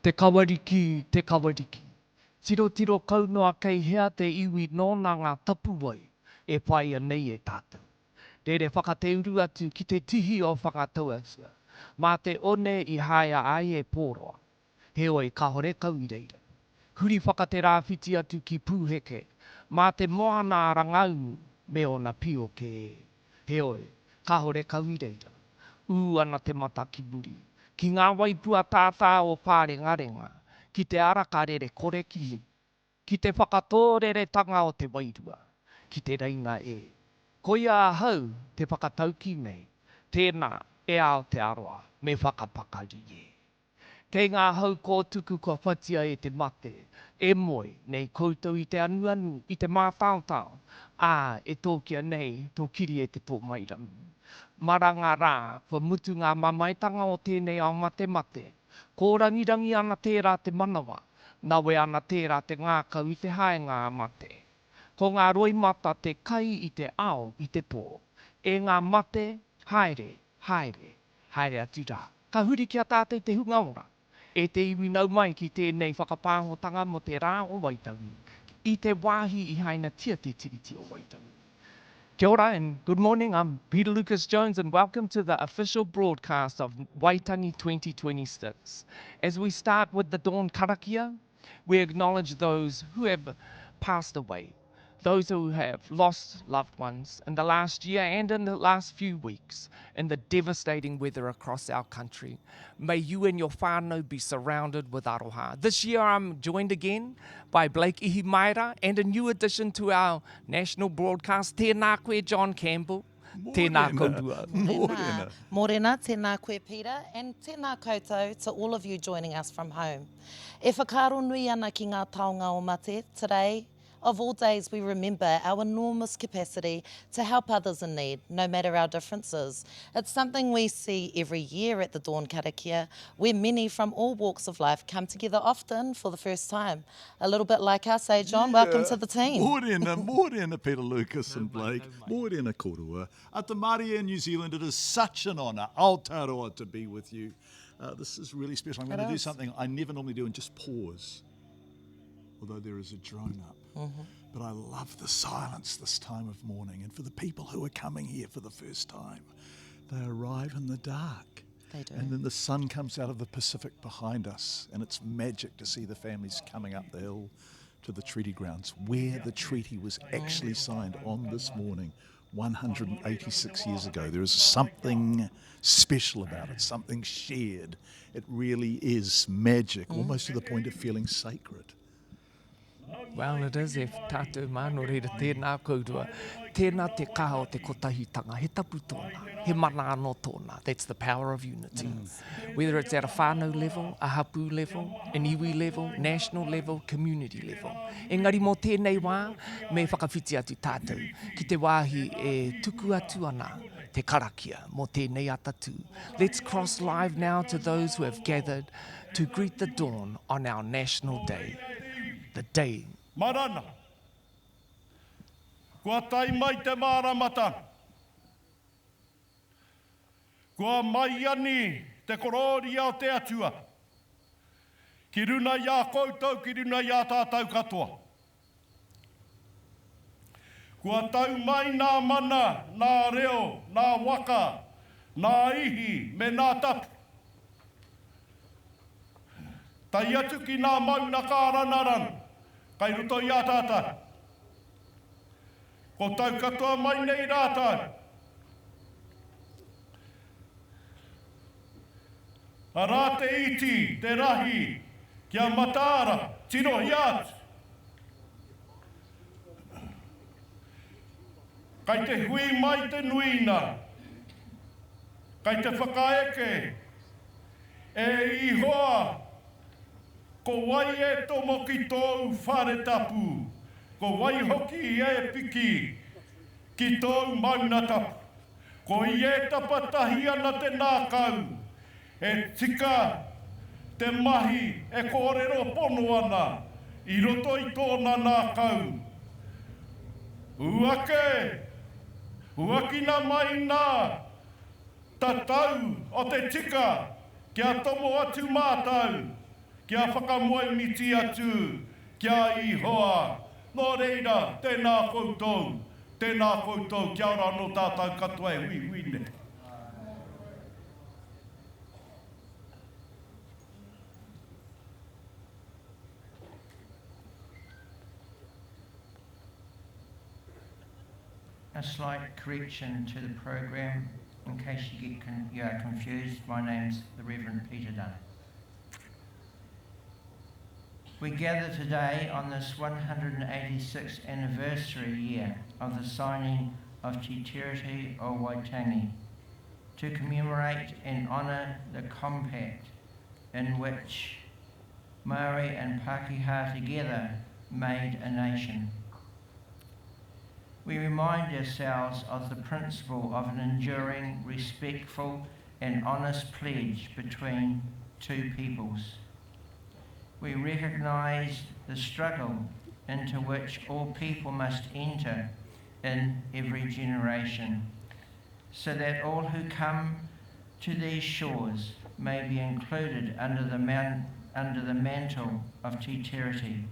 Te Kawariki, Te Kawariki. Tirotiro kau noa kei hea te iwi nōna ngā tapuwae e whāia nei e tātou. Rere whakateuru atu ki te tihi o Whangatauatua, mā te one i haea ai e Pōroa. Heoi, kāore kau i reira. Huri whakaterāwhiti atu ki Pūheke, mā te moana a Rangaunu me ōna pioke e. Heoi, kāore kau i reira. Ū ana te mata ki muri, ki ngā waipua tātā o Pārengarenga, ki te ara ka rere kore ki muri, ki te whakatōreretanga o te wairua, ki te reinga e. Koia ahau te whakataukī nei, tēnā, e Aotearoa, me whakapakari e. Kei ngā hau kōtuku kua whatia e te mate, e moe nei koutou i te anuanu, i te mātaotao, ā, e tōkia nei tō kiri e te tōmairangi. Maranga rā, kua mutu ngā mamaetanga o tēnei ao matemate. Kōrangirangi ana tērā te manawa, nawe ana tērā te ngākau i te haenga a mate. Ko ngā roimata te kai i te ao i te pō. E ngā mate, haere, haere, haere atu rā. Ka huri ki a tātou te hunga ora, e te iwi nau mai ki tēnei whakapāhotanga mō te Rā o Waitangi, i te wāhi i hainatia te Tiriti o Waitangi. Kia ora and good morning, I'm Peter Lucas Jones and welcome to the official broadcast of Waitangi 2026. As we start with the dawn karakia, we acknowledge those who have passed away, those who have lost loved ones in the last year and in the last few weeks in the devastating weather across our country. May you and your whānau be surrounded with aroha. This year I'm joined again by Blake Ihimaera and a new addition to our national broadcast, tēnā koe John Campbell. Tēnā kōrua. Mōrena. Mōrena, tēnā koe Peter, and tēnā koutou to all of you joining us from home. E whakaaro nui ana ki ngā taonga o mate, today, Of all days we remember our enormous capacity to help others in need, no matter our differences. It's something we see every year at the Dawn Karakia, where many from all walks of life come together often for the first time. A little bit like us, eh John? Yeah. Welcome to the team. Morena, morena Peter Lucas and Blake. Morena korua. At the Maria in New Zealand, it is such an honour, Aotearoa, to be with you. Uh, this is really special. I'm going to do something I never normally do and just pause although there is a drone up. Mm-hmm. But I love the silence this time of morning. And for the people who are coming here for the first time, they arrive in the dark. They do. And then the sun comes out of the Pacific behind us, and it's magic to see the families coming up the hill to the treaty grounds where the treaty was actually signed on this morning 186 years ago. There is something special about it, something shared. It really is magic, mm. almost to the point of feeling sacred. Well, it is if tātou mā, nō reira tēnā kourua. Tēnā te kaha o te kotahitanga, he tapu tōna, he mana anō tōna. That's the power of unity. Mm. Whether it's at a whānau level, a hapū level, an iwi level, national level, community level. Engari mō tēnei wā, me whakawhiti atu tātou ki te wāhi e tuku atu ana te karakia mō tēnei atatū. Let's cross live now to those who have gathered to greet the dawn on our national day, the day. Marana. Kua tae mai te māramatanga. Kua maiani te korōria o te Atua ki runa i a koutou, ki runa i a tātou katoa. Kua tau mai nā mana, nā reo, nā waka, nā ihi me nā tapu. Tae atu ki nā mauna kāranarana kai roto i a tātou. Ko tau katoa mai nei rātou. Arā te iti, te rahi, kia mataara, tirohia atu. Kai te hui mai te nuina, kai te whakaeke, E Ihoa, ko wai e tomo ki tōu whare tapu, ko wai hoki e piki ki tōu mauna tapu? Ko ia e tapatahi ana te nākau, e tika te mahi e kōrero pono ana i roto i tōna nākau. Ū ake, huakina mai nā tatau o te tika kia tomo atu mātou. Kia whakamoemiti atu ki a Ihoa. Nō reira, tēnā koutou, tēnā koutou, kia ora anō tātou katoa e huihui nei. A slight correction to the program in case you get con- you are confused. My name's the Reverend Peter Dunn. We gather today on this 186th anniversary year of the signing of Te Tiriti o Waitangi to commemorate and honour the compact in which Maori and Pākehā together made a nation. We remind ourselves of the principle of an enduring, respectful and honest pledge between two peoples. We recognise the struggle into which all people must enter in every generation, so that all who come to these shores may be included under the, man, under the mantle of Te Tiriti,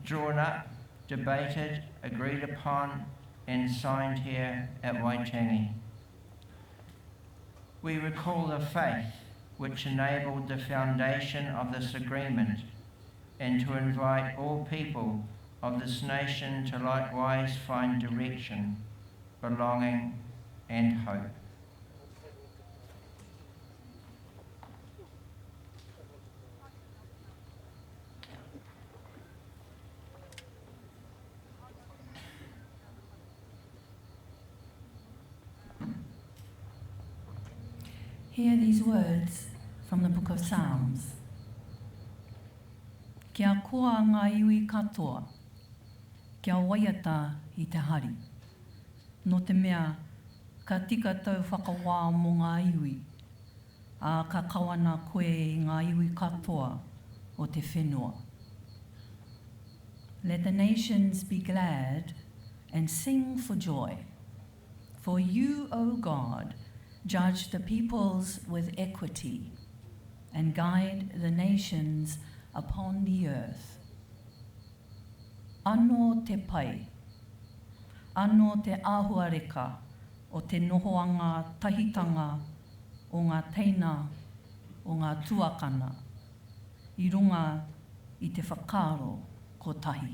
drawn up, debated, agreed upon, and signed here at Waitangi. We recall the faith which enabled the foundation of this agreement and to invite all people of this nation to likewise find direction, belonging, and hope. Hear these words from the book of Psalms. Kia koa ngā iwi katoa, kia waiata i te hari. Nō te mea, ka tika tau whakawā mō ngā iwi, ā, ka kawana koe i ngā iwi katoa o te whenua. Let the nations be glad and sing for joy. For you, O God, judge the peoples with equity and guide the nations upon the earth. Anō te pai, anō te āhuareka o te nohoanga tahitanga o ngā teina o ngā tuakana i runga i te whakaaro kotahi.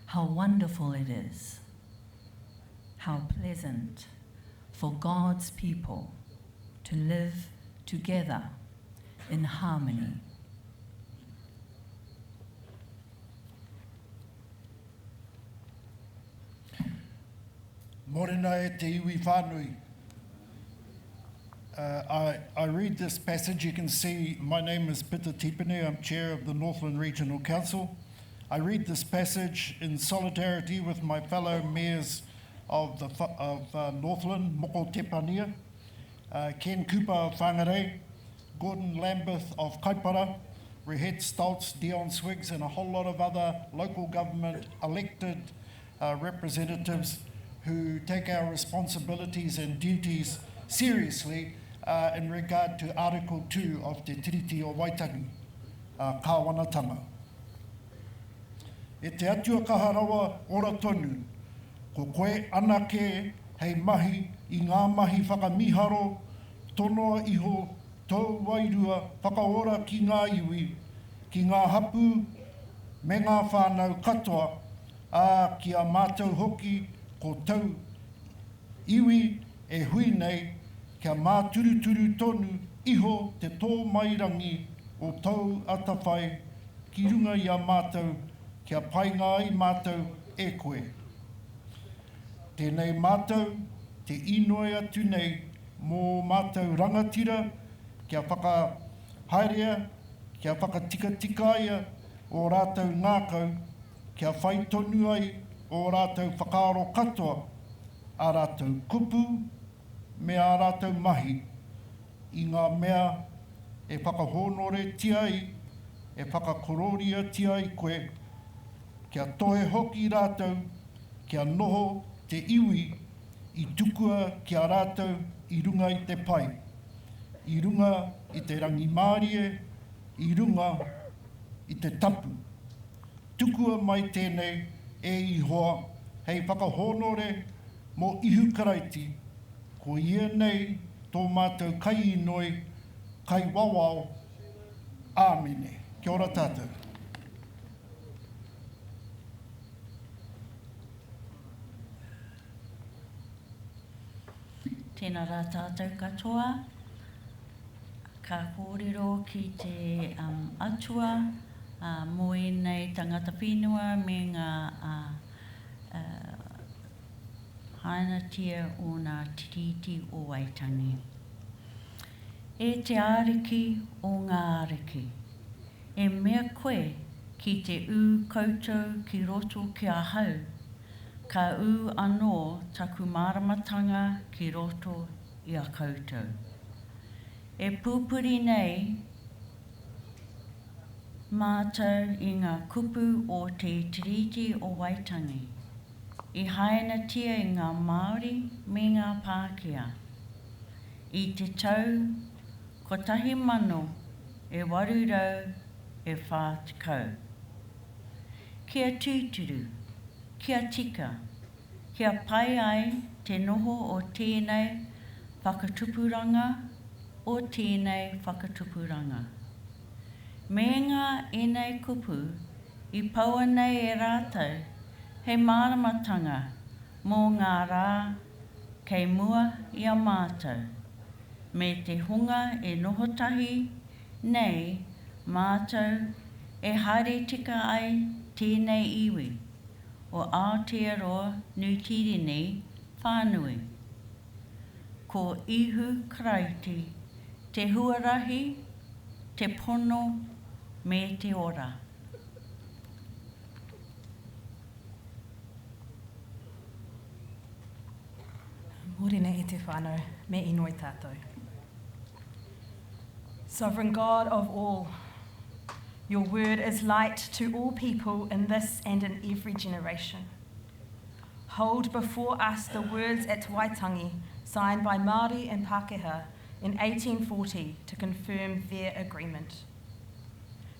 How wonderful it is, how pleasant for God's people to live together in harmony. Morena e te iwi whānui. Uh, I, I read this passage, you can see my name is Peter Tipene, I'm chair of the Northland Regional Council. I read this passage in solidarity with my fellow mayors of, the, of uh, Northland, Moko Tepania, uh, Ken Cooper of Whangarei, Gordon Lambeth of Kaipara, Rehet Stoltz, Dion Swiggs, and a whole lot of other local government elected uh, representatives who take our responsibilities and duties seriously uh, in regard to Article 2 of Te Tiriti o Waitangi, uh, Kāwanatanga. E te Atua kaha rawa ora tonu, ko koe anake hei mahi i ngā mahi whakamīharo, tonoa iho tōu wairua whakaora ki ngā iwi, ki ngā hapū me ngā whānau katoa, ā, ki a mātou hoki ko tau iwi e hui nei, kia māturuturu tonu iho te tōmairangi o tōu atawhai ki runga i a mātou kia painga ai mātou e koe. Tēnei mātou te inoi atu nei mō mātou rangatira kia whakahaerea, kia whakatikatikaia ō rātou ngākau, kia whai tonu ai ō rātou whakaaro katoa, ā rātou kupu me ā rātou mahi i ngā mea e whakahōnoretia ai, e whakakorōriatia ai koe, kia tohe hoki rātou kia noho te iwi i tukua ki a rātou i runga i te pai, i runga i te rangimārie, i runga i te tapu. Tukua mai tēnei e Ihoa hei whakahōnore mō Ihu Karaiti, ko ia nei tō mātou kaiinoi, kaiwawao. Āmine. Kia ora tātou. Tēnā rā tātou katoa. Ka kōrero ki te Atua mō ēnei tangata whenua me ngā hainatia o ngā Tiriti o Waitangi. E te Ariki o ngā ariki, e mea koe ki te ū koutou ki roto ki ahau, ka ū anō taku māramatanga ki roto i a koutou. E pupuri nei mātou i ngā kupu o Te Tiriti o Waitangi, i hainatia i ngā Māori me ngā Pākehā, i te tau 1840. Kia tūturu, kia tika, kia pai ai te noho o tēnei whakatupuranga, o tēnei whakatupuranga. Me ngā ēnei kupu i poua nei e rātou hei māramatanga mō ngā rā kei mua i a mātou, me te hunga e noho tahi nei mātou e haere tika ai tēnei iwi o Aotearoa Nū Tīreni whānui. Ko Ihu Karaiti te huarahi, te pono me te ora. Morena e te whānau, me inoi tātou. Sovereign God of all, your word is light to all people in this and in every generation. Hold before us the words at Waitangi, signed by Māori and Pākehā in 1840 to confirm their agreement.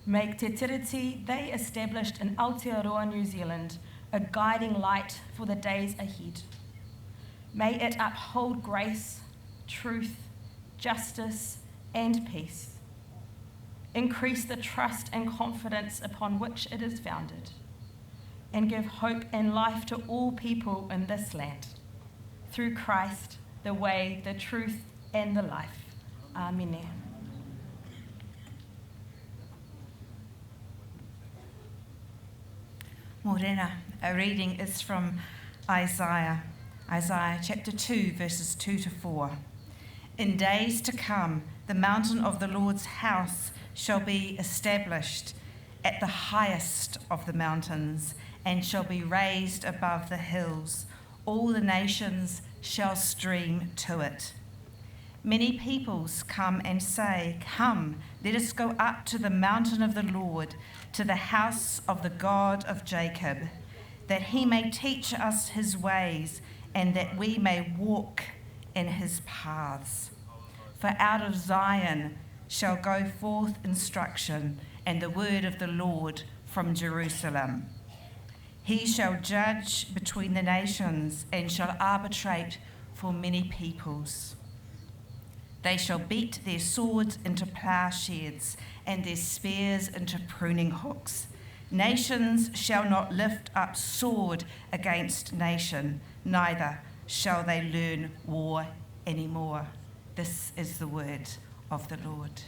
Make Te Tiriti they established in Aotearoa, New Zealand, a guiding light for the days ahead. May it uphold grace, truth, justice, and peace. Increase the trust and confidence upon which it is founded, and give hope and life to all people in this land. Through Christ, the way, the truth, and the life. Amen. Morena, a reading is from Isaiah, Isaiah chapter 2, verses 2 to 4. In days to come, the mountain of the Lord's house shall be established at the highest of the mountains and shall be raised above the hills. All the nations shall stream to it. Many peoples come and say, Come, let us go up to the mountain of the Lord, to the house of the God of Jacob, that he may teach us his ways and that we may walk in his paths. For out of Zion shall go forth instruction and the word of the Lord from Jerusalem. He shall judge between the nations and shall arbitrate for many peoples. They shall beat their swords into plowshares and their spears into pruning hooks. Nations shall not lift up sword against nation, neither shall they learn war any more. This is the word of the Lord.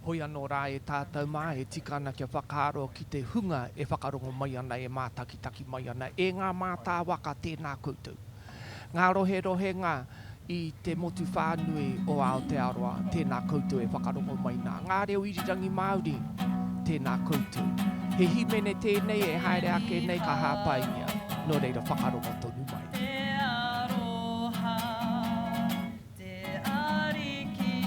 Hoi anō rā e tātou mā, e tika ana kia whakaaro ki te hunga e whakarongo mai ana, e mātakitaki mai ana, e ngā mātāwaka tēnā koutou. Ngā roherohenga i te motu whānui o Aotearoa, tēnā koutou e whakarongo mai nā. Ngā reo irirangi Māori, tēnā koutou. He hīmene tēnei e haere ake nei ka hāpaingia, nō reira whakarongo tonu mai. Te aroha, te Ariki.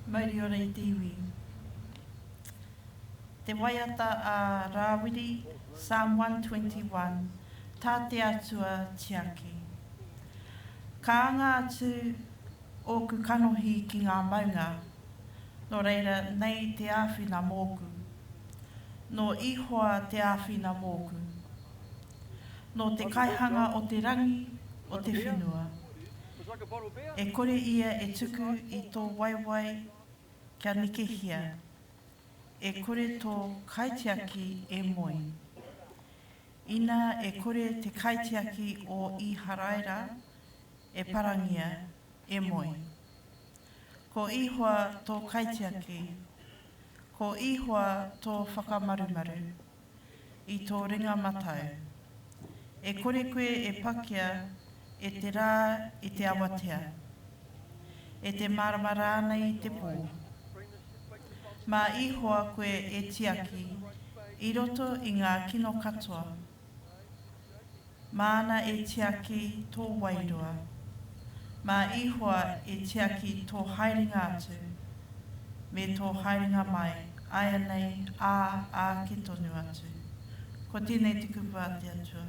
Mauri ora i te iwi. Te waiata a Rāwiri, Psalm 121, Tā te Atua tiaki. Ka anga atu ōku kanohi ki ngā maunga, nō reira nei te āwhina mōku. Nō Ihoa te āwhina mōku. Nō te Kaihanga o te rangi, o te whenua. E kore ia e tuku i tō waewae kia nekehia, e kore tō kaitiaki e moe. Ina e kore te kaitiaki o Īharaira e parangia, e moe. Ko Ihoa tō kaitiaki, ko Ihoa tō whakamarumaru i tō ringa matau. E kore koe e pakia e te rā i te awatea, e te marama rānei i te pō. Mā Ihoa koe e tiaki i roto i ngā kino katoa. Māna e tiaki tō wairua. Mā Ihoa e tiaki tō haerenga atu, me tō haerenga mai, āianei, ā, āke tonu atu. Ko tēnei te kupu a te Atua.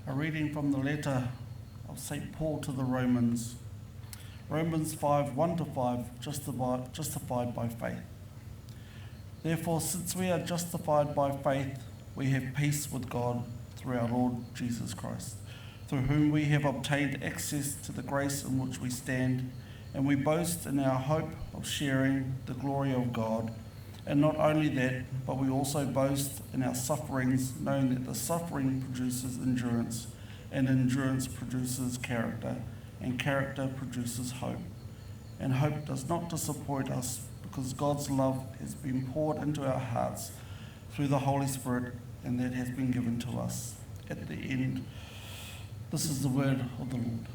A reading from the letter of St. Paul to the Romans. Romans 5 1 to 5, justified, justified by faith. Therefore, since we are justified by faith, we have peace with God through our Lord Jesus Christ, through whom we have obtained access to the grace in which we stand, and we boast in our hope of sharing the glory of God. And not only that, but we also boast in our sufferings, knowing that the suffering produces endurance, and endurance produces character, and character produces hope. And hope does not disappoint us because God's love has been poured into our hearts through the Holy Spirit and that has been given to us. At the end, this is the word of the Lord.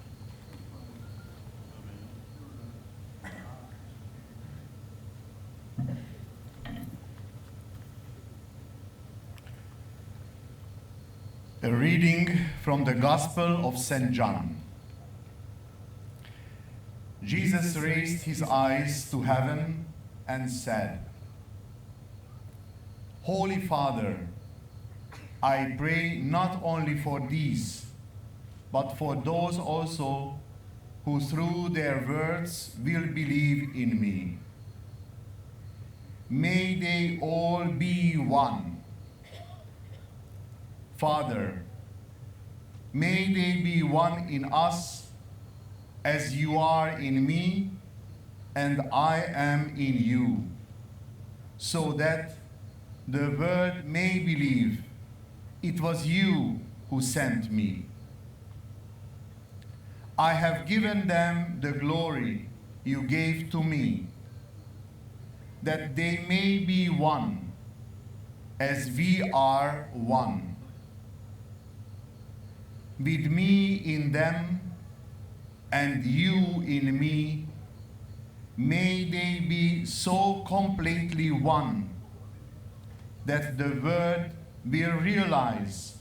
A reading from the Gospel of St. John. Jesus raised his eyes to heaven and said, Holy Father, I pray not only for these, but for those also who through their words will believe in me. May they all be one. Father, may they be one in us as you are in me and I am in you, so that the world may believe it was you who sent me. I have given them the glory you gave to me, that they may be one, as we are one. With me in them and you in me, may they be so completely one that the world will realize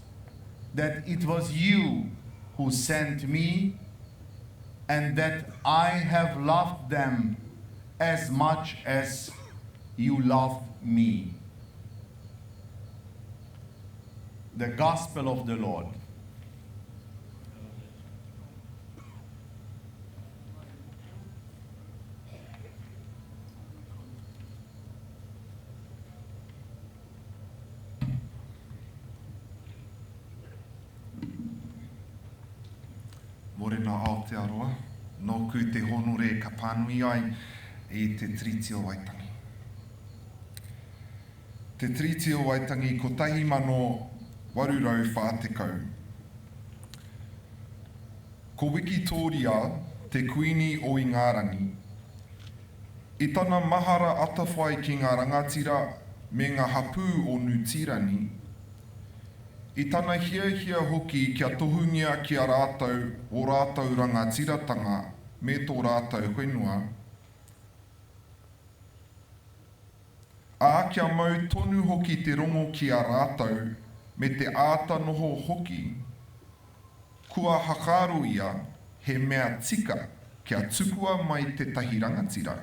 that it was you who sent me and that I have loved them as much as you loved me. The Gospel of the Lord. Morena Aotearoa, nōku te hōnore ka pānui ai i Te Tiriti o Waitangi. Te Tiriti o Waitangi 1840. Ko Wikitōria te Kuini o Ingarangi. I tana mahara atawhai ki ngā rangatira me ngā hapū o Nu Tīrani, i tana hiahia hoki kia tohungia ki a rātou wō rātou rangatiratanga me tō rātou whenua, ā, kia mau tonu hoki te rongo ki a rātou. me te āta noho hoki, kua hakaaro ia he mea tika kia tukua mai tētahi rangatira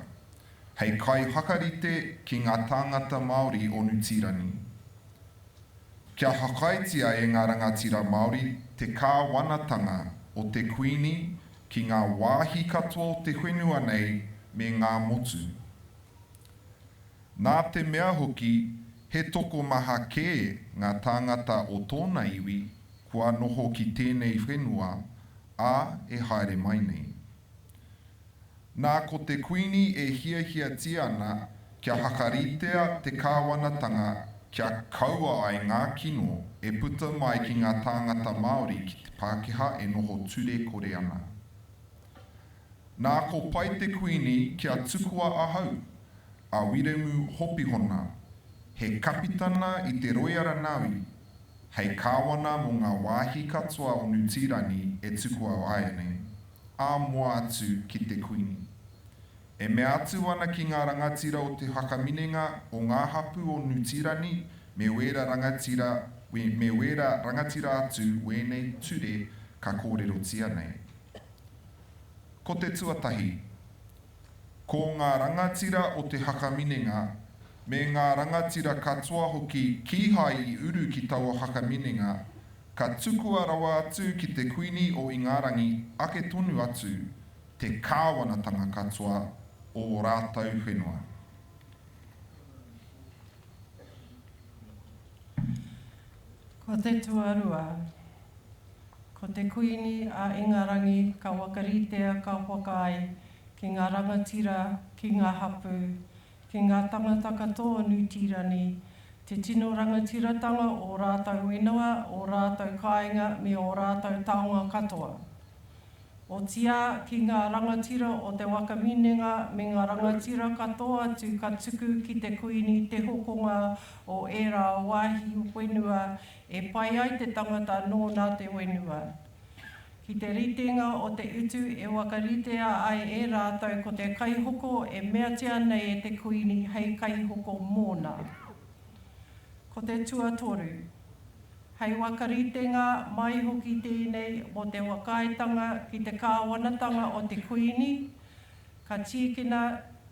hei kaiwhakarite ki ngā tāngata Māori o Nu Tīrani. Kia whakaaetia e ngā rangatira Māori te kāwanatanga o te Kuini ki ngā wāhi katoa o te whenua nei me ngā motu. Nā te mea hoki he tokomaha kē ngā tāngata o tōna iwi kua noho ki tēnei whenua, ā, e haere mai nei. Nā ko te Kuini e hiahiatia ana kia hakaritea te kāwanatanga kia kaua ai ngā kino e puta mai ki ngā tāngata Māori ki te Pākehā e noho ture kore ana. Nā ko pai te Kuini kia tukua ahau, a Wiremu Hopihona, he kapitana i te Roiara Nawi, hei kāwana mō ngā wāhi katoa o Nu Tīrani e tukua āianei. ā-moa atu ki te Kuini. E mea atu ana ki ngā rangatira o te whakaminenga o ngā hapū o Nu Tīrani me wērā rangatira me wērā rangatira atu wēnei ture ka kōrerotia nei. Ko te tuatahi, ko ngā rangatira o te whakaminenga me ngā rangatira katoa hoki kīhai i uru ki taua whakaminenga Ka tukua rawa atu ki te Kuini o Ingarangi ake tonu atu te kāwanatanga katoa o o rātou whenua. Ko te tuarua, ko te Kuini a Ingarangi ka wakaritea ka whakaae ki nga rangatira, ki nga hapu, Ki ngā tangata katoa o Niu Tīrani, te tino rangatiratanga o rātou whenua, ō rātou kāinga me ō rātou taonga katoa. Otiā, ki ngā rangatira o te wakaminenga me ngā rangatira katoa atu ka tuku ki te Kuini te hokonga o ērā wāhi whenua e pai ai te tangata nōna te whenua. Ki te ritenga o te utu e whakaritea ai e rātou ko te kaihoko e meatia nei e te Kuini hei kaihoko mōna. Ko te tuatoru, hei whakaritenga mai hoki tēnei mō te whakaaetanga ki te kāwanatanga o te Kuini, ka tīkina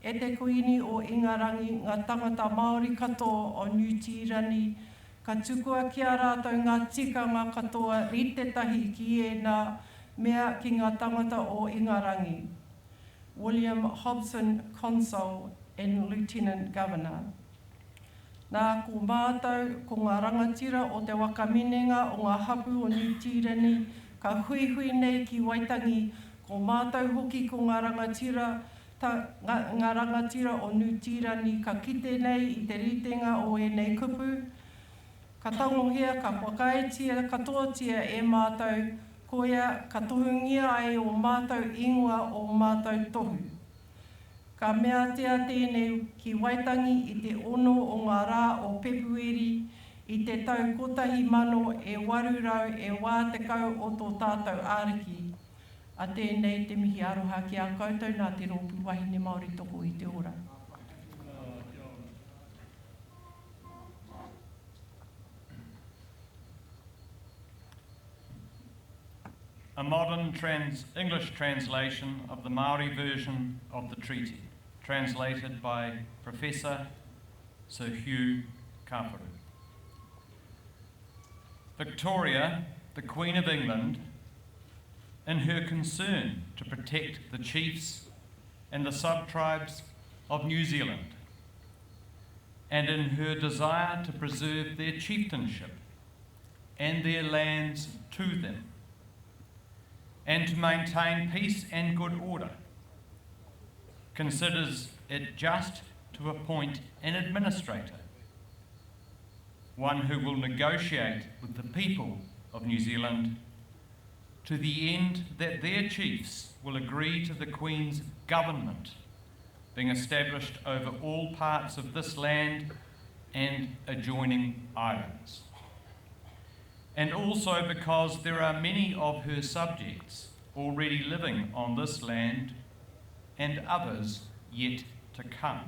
e te Kuini o Ingarangi ngā tangata Māori katoa o Niu Tīrani Ka tukua ki a rātou ngā tikanga katoa rite tahi ki ēnā mea ki ngā tangata o Ingarangi. William Hobson Consul and Lieutenant Governor. Nā, ko mātou, ko ngā rangatira o te wakaminenga o ngā hapū o Niu Tīreni, ka huihui nei ki Waitangi, ko mātou hoki ko ngā rangatira, ta, nga, nga rangatira o Nu Tirani ka kite nei i te ritenga o enei kupu, ka tangohia, ka whakaaetia katoatia e matou, koia ka tohungia ai o matou ingoa o matou tohu. Ka meatia tenei ki Waitangi i te ono o nga ra o Pepueri i te tau kotahi mano e waru rau e wa tekau o to tatou Ariki. A tēnei te mihi aroha ki a koutou nā te Rōpū Wahine Māori Toko i te Ora. A modern trans English translation of the Maori version of the treaty, translated by Professor Sir Hugh Kawharu. Victoria, the Queen of England, in her concern to protect the chiefs and the sub-tribes of New Zealand, and in her desire to preserve their chieftainship and their lands to them, and to maintain peace and good order, considers it just to appoint an administrator, one who will negotiate with the people of New Zealand to the end that their chiefs will agree to the Queen's government being established over all parts of this land and adjoining islands. And also because there are many of her subjects already living on this land and others yet to come.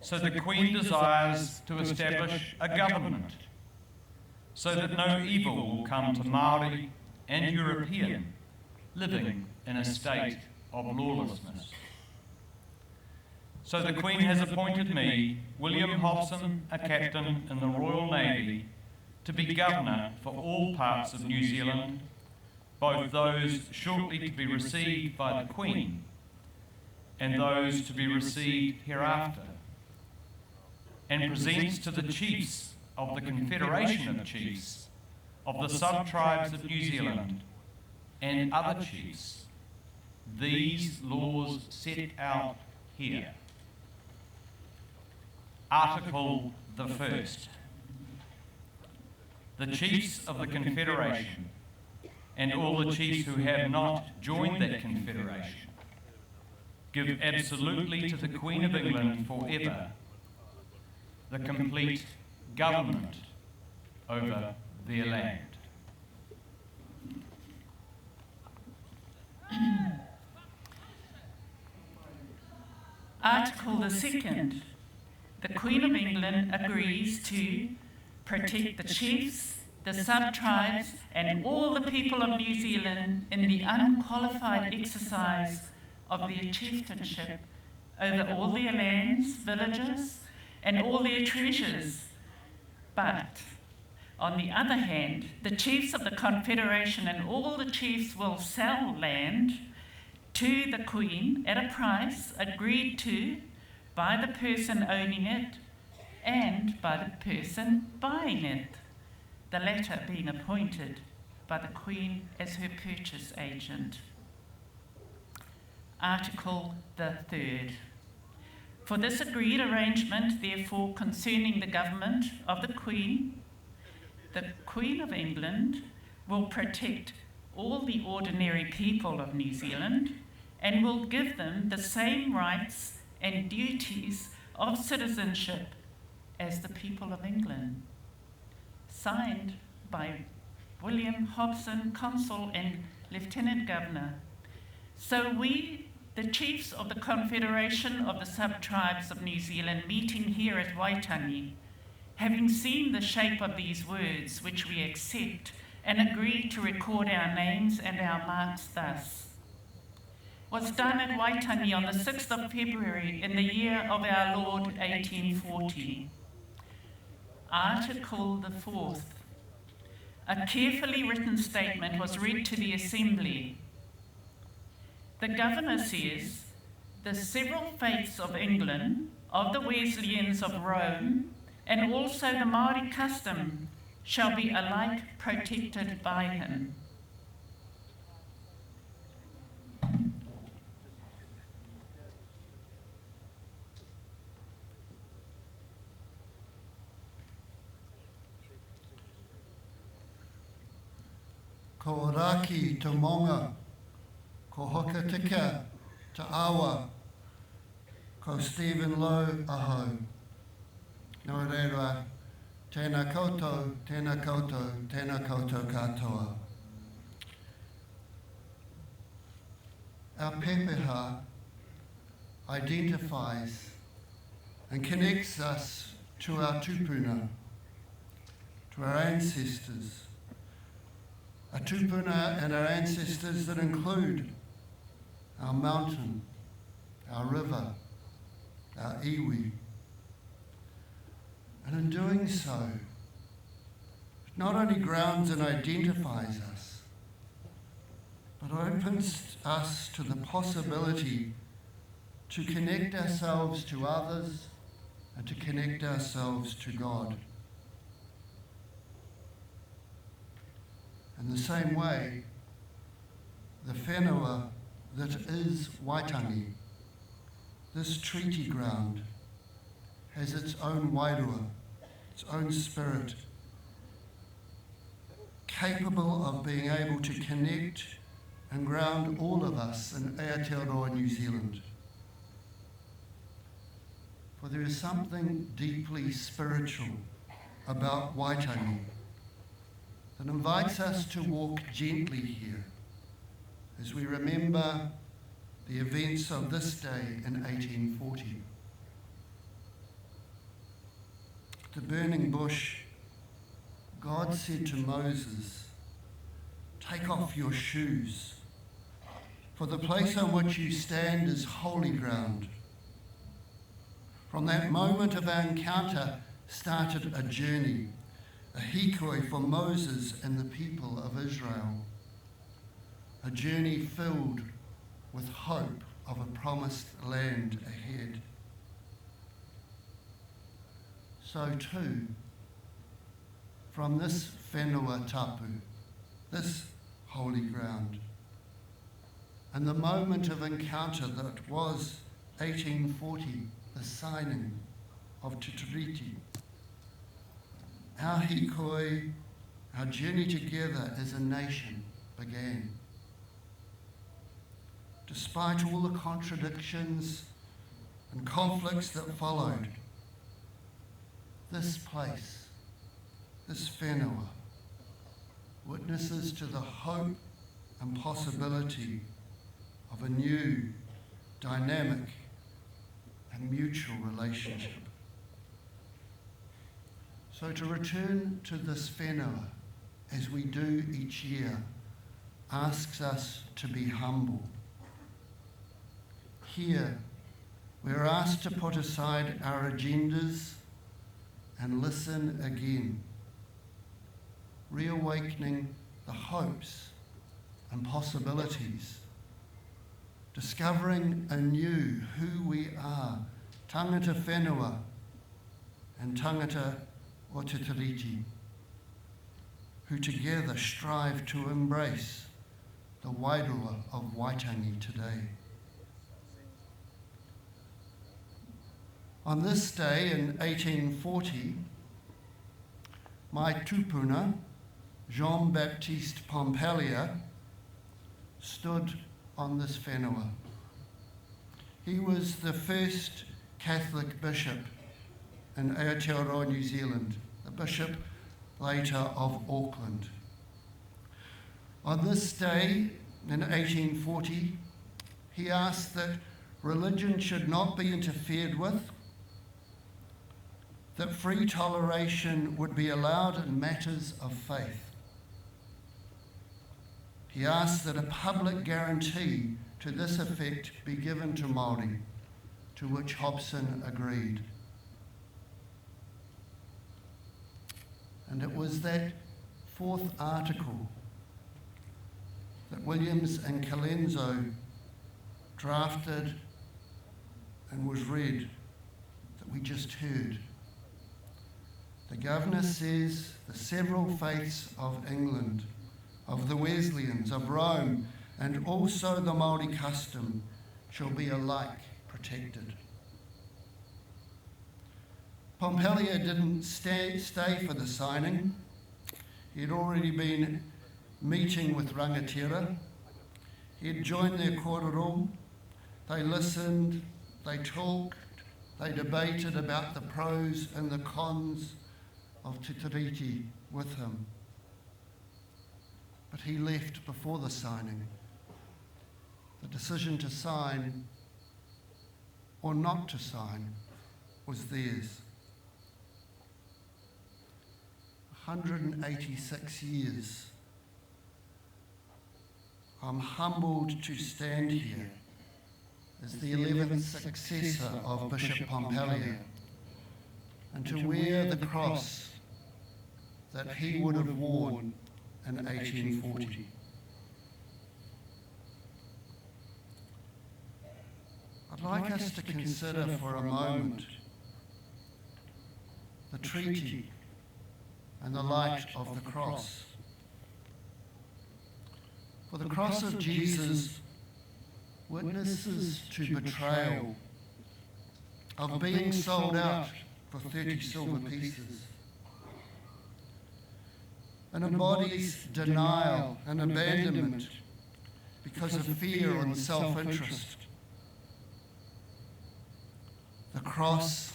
So the Queen desires to establish a government so that no evil will come to Maori and European living in a state of lawlessness. So the Queen has appointed me, William Hobson, a captain in the Royal Navy, to be governor for all parts of New Zealand, both those shortly to be received by the Queen and those to be received hereafter, and presents to the chiefs of the Confederation of Chiefs of the sub-tribes of New Zealand and other chiefs these laws set out here. Article the first. The chiefs of the Confederation and all the chiefs who have not joined that confederation give absolutely to the Queen of England forever the complete government over their land. Article the second. The Queen of England agrees to protect the chiefs, the sub-tribes and all the people of New Zealand in the unqualified exercise of their chieftainship over all their lands, villages, and all their treasures. But, on the other hand, the chiefs of the Confederation and all the chiefs will sell land to the Queen at a price agreed to by the person owning it and by the person buying it, the latter being appointed by the Queen as her purchase agent. Article the third. For this agreed arrangement, therefore, concerning the government of the Queen, the Queen of England will protect all the ordinary people of New Zealand and will give them the same rights and duties of citizenship as the people of England. Signed by William Hobson, Consul and Lieutenant Governor. So we, the chiefs of the Confederation of the Sub-Tribes of New Zealand, meeting here at Waitangi, having seen the shape of these words, which we accept and agree to record our names and our marks thus, was done at Waitangi on the 6th of February in the year of our Lord 1840. Article the 4th. A carefully written statement was read to the Assembly. The Governor says, the several faiths of England, of the Wesleyans of Rome, and also the Māori custom shall be alike protected by him. Ko Raki te maunga, ko Hokitika te awa, ko Stephen Lowe ahau. Nō reira, tēnā koutou, tēnā koutou, tēnā koutou katoa. Our pepeha identifies and connects us to our tupuna, to our ancestors. Our tupuna and our ancestors that include our mountain, our river, our iwi. And in doing so, it not only grounds and identifies us, but opens us to the possibility to connect ourselves to others and to connect ourselves to God. In the same way, the whenua that is Waitangi, this treaty ground, has its own wairua, its own spirit, capable of being able to connect and ground all of us in Aotearoa, New Zealand. For there is something deeply spiritual about Waitangi that invites us to walk gently here as we remember the events of this day in 1840. the burning bush, God said to Moses, Take off your shoes, for the place on which you stand is holy ground. From that moment of our encounter started a journey, a hikoi for Moses and the people of Israel, a journey filled with hope of a promised land ahead. So too, from this whenua tapu, this holy ground, and the moment of encounter that was 1840, the signing of Te Tiriti. Our hikoi, our journey together as a nation began. Despite all the contradictions and conflicts that followed, this place, this whenua, witnesses to the hope and possibility of a new, dynamic, and mutual relationship. So to return to this whenua, as we do each year, asks us to be humble. Here, we're asked to put aside our agendas and listen again, reawakening the hopes and possibilities, discovering anew who we are, tangata whenua and tangata o te tiriti, who together strive to embrace the wairua of Waitangi today. On this day in 1840, my tupuna, Jean-Baptiste Pompallier, stood on this whenua. He was the first Catholic bishop in Aotearoa, New Zealand, the bishop later of Auckland. On this day in 1840, he asked that religion should not be interfered with, that free toleration would be allowed in matters of faith. He asked that a public guarantee to this effect be given to Māori, to which Hobson agreed. And it was that fourth article that Williams and Colenso drafted and was read that we just heard. The governor says the several faiths of England, of the Wesleyans, of Rome, and also the Māori custom shall be alike protected. Pompallier didn't stay, stay for the signing. He'd already been meeting with Rangatira. He had joined their kōrero. They listened, they talked, they debated about the pros and the cons of Te Tiriti with him. But he left before the signing. The decision to sign or not to sign was theirs. 186 years. I'm humbled to stand here as the 11th successor of Bishop Pompallier and to wear the cross that he would have worn in 1840. I'd like us to consider for a moment the treaty and the light of the cross. For the cross of Jesus witnesses to betrayal, of being sold out for 30 silver pieces, and embodies denial and abandonment because of fear and self-interest. The cross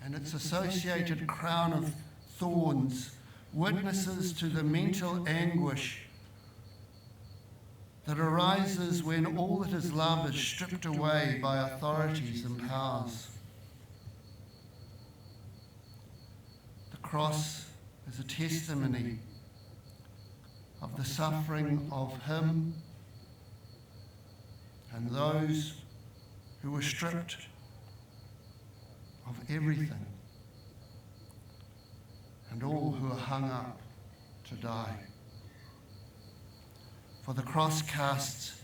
and its associated crown of thorns witnesses to the mental anguish that arises when all that is love is stripped away by authorities and powers. cross is a testimony of the suffering of him and those who were stripped of everything and all who are hung up to die. For the cross casts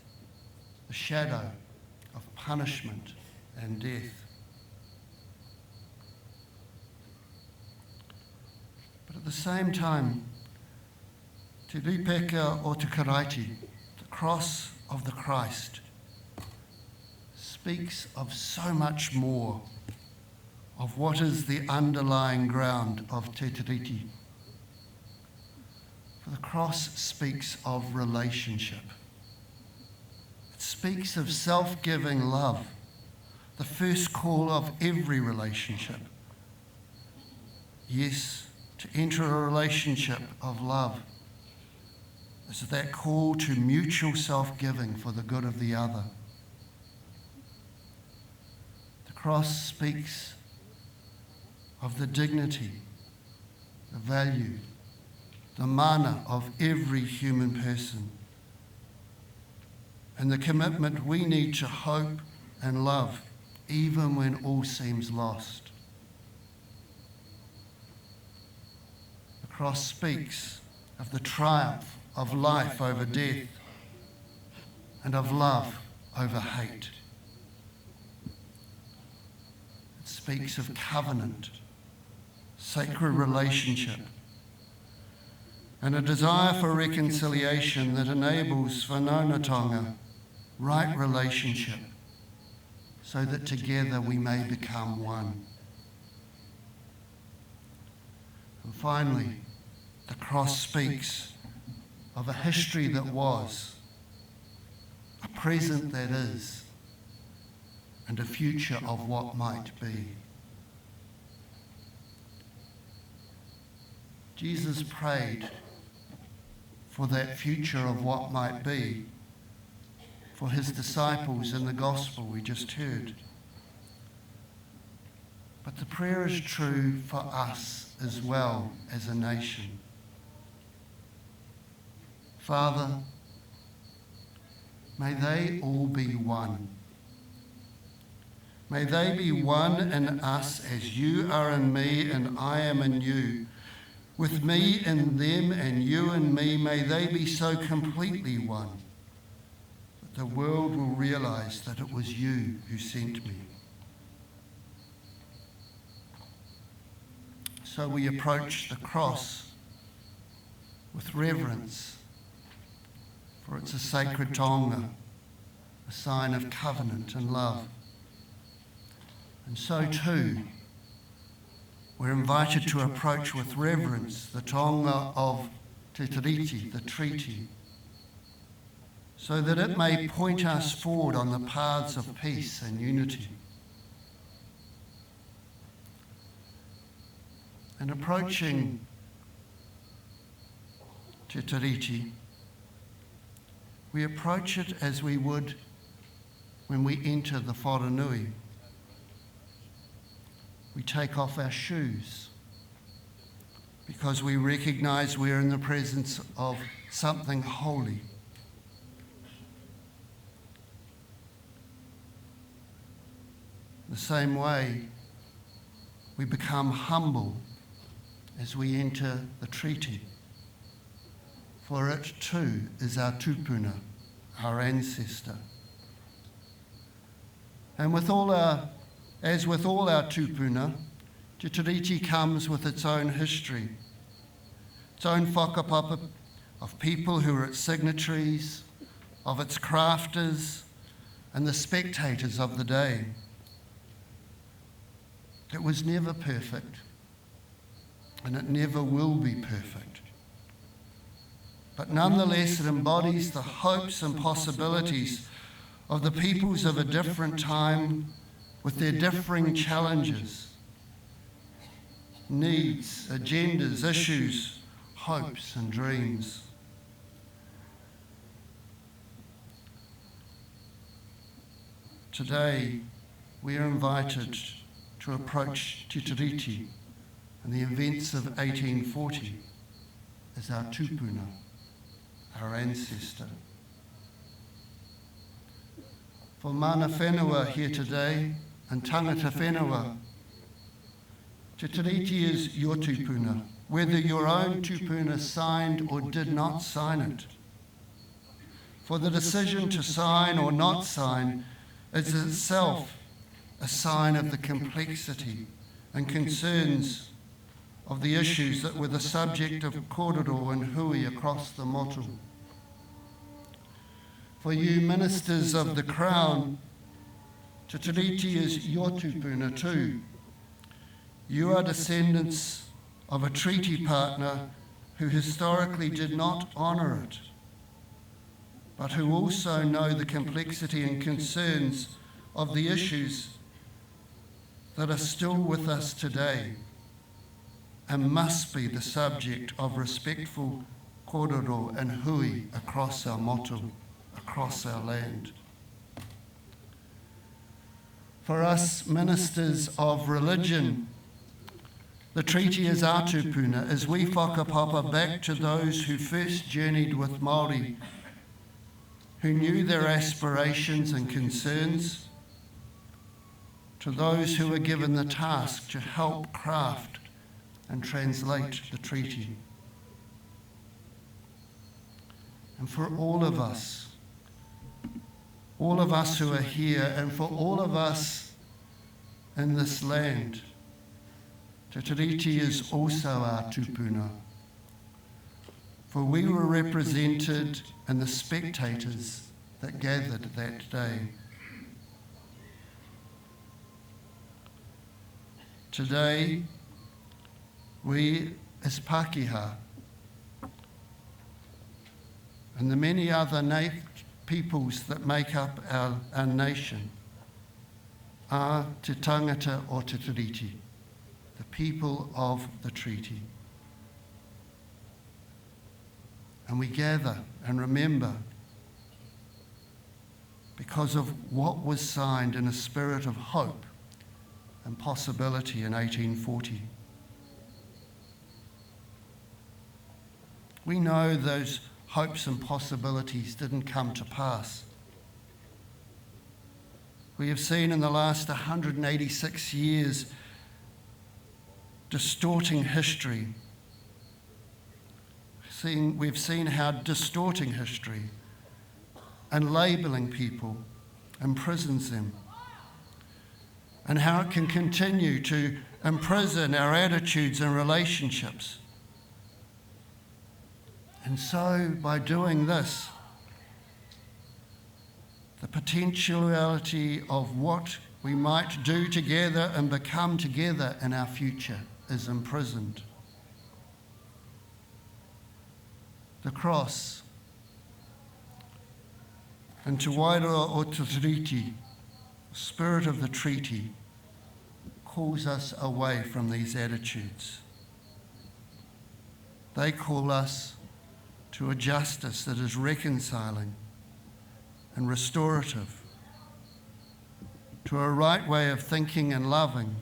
the shadow of punishment and death. But at the same time, Te Ripeka o Te Karaiti, the cross of the Christ, speaks of so much more of what is the underlying ground of Te Tiriti. For the cross speaks of relationship. It speaks of self giving love, the first call of every relationship. Yes, to enter a relationship of love is that call to mutual self giving for the good of the other. The cross speaks of the dignity, the value, the mana of every human person, and the commitment we need to hope and love even when all seems lost. The cross speaks of the triumph of life over death and of love over hate. It speaks of covenant, sacred relationship, and a desire for reconciliation that enables whanaungatanga, right relationship, so that together we may become one. And finally, the cross speaks of a history that was, a present that is, and a future of what might be. Jesus prayed for that future of what might be for his disciples in the gospel we just heard. But the prayer is true for us as well as a nation. Father, may they all be one. May they be one in us as you are in me and I am in you. With me in them and you in me, may they be so completely one that the world will realize that it was you who sent me. So we approach the cross with reverence, for it's a sacred taonga, a sign of covenant and love. And so too, we're invited to approach with reverence the taonga of Te Tiriti, the treaty, so that it may point us forward on the paths of peace and unity. And approaching Te Tiriti, we approach it as we would when we enter the wharenui. We take off our shoes because we recognize we're in the presence of something holy. The same way, we become humble as we enter the treaty. For it too is our tupuna, our ancestor. And with all our, as with all our tupuna, Te Tiriti comes with its own history, its own whakapapa of people who are its signatories, of its crafters, and the spectators of the day. It was never perfect, and it never will be perfect. But nonetheless, it embodies the hopes and possibilities of the peoples of a different time with their differing challenges, needs, agendas, issues, hopes, and dreams. Today, we are invited to approach Te Tiriti and the events of 1840 is our tupuna, our ancestor. For mana whenua here today and tangata whenua, Te Tiriti is your tupuna, whether your own tupuna signed or did not sign it. For the decision to sign or not sign is itself a sign of the complexity and concerns of the issues that were the subject of kōrero and hui across the motu. For you ministers of the Crown, Te Tiriti is your tupuna too. You are descendants of a treaty partner who historically did not honour it, but who also know the complexity and concerns of the issues that are still with us today and must be the subject of respectful kōrero and hui across our motu, across our land. For us ministers of religion, the treaty is our tupuna as we whakapapa back to those who first journeyed with Māori, who knew their aspirations and concerns, to those who were given the task to help craft and translate the treaty. And for all of us, all of us who are here, and for all of us in this land, Te Tiriti is also our tupuna. For we were represented in the spectators that gathered that day. Today, we as Pākehā and the many other peoples that make up our, our nation are te tangata o te tiriti, the people of the treaty. And we gather and remember because of what was signed in a spirit of hope and possibility in 1840. We know those hopes and possibilities didn't come to pass. We have seen in the last 186 years distorting history. Seen, we've seen how distorting history and labelling people imprisons them, and how it can continue to imprison our attitudes and relationships. And so, by doing this, the potentiality of what we might do together and become together in our future is imprisoned. The cross and Te Wairua o Te Tiriti, the spirit of the treaty, calls us away from these attitudes. They call us to a justice that is reconciling and restorative, to a right way of thinking and loving,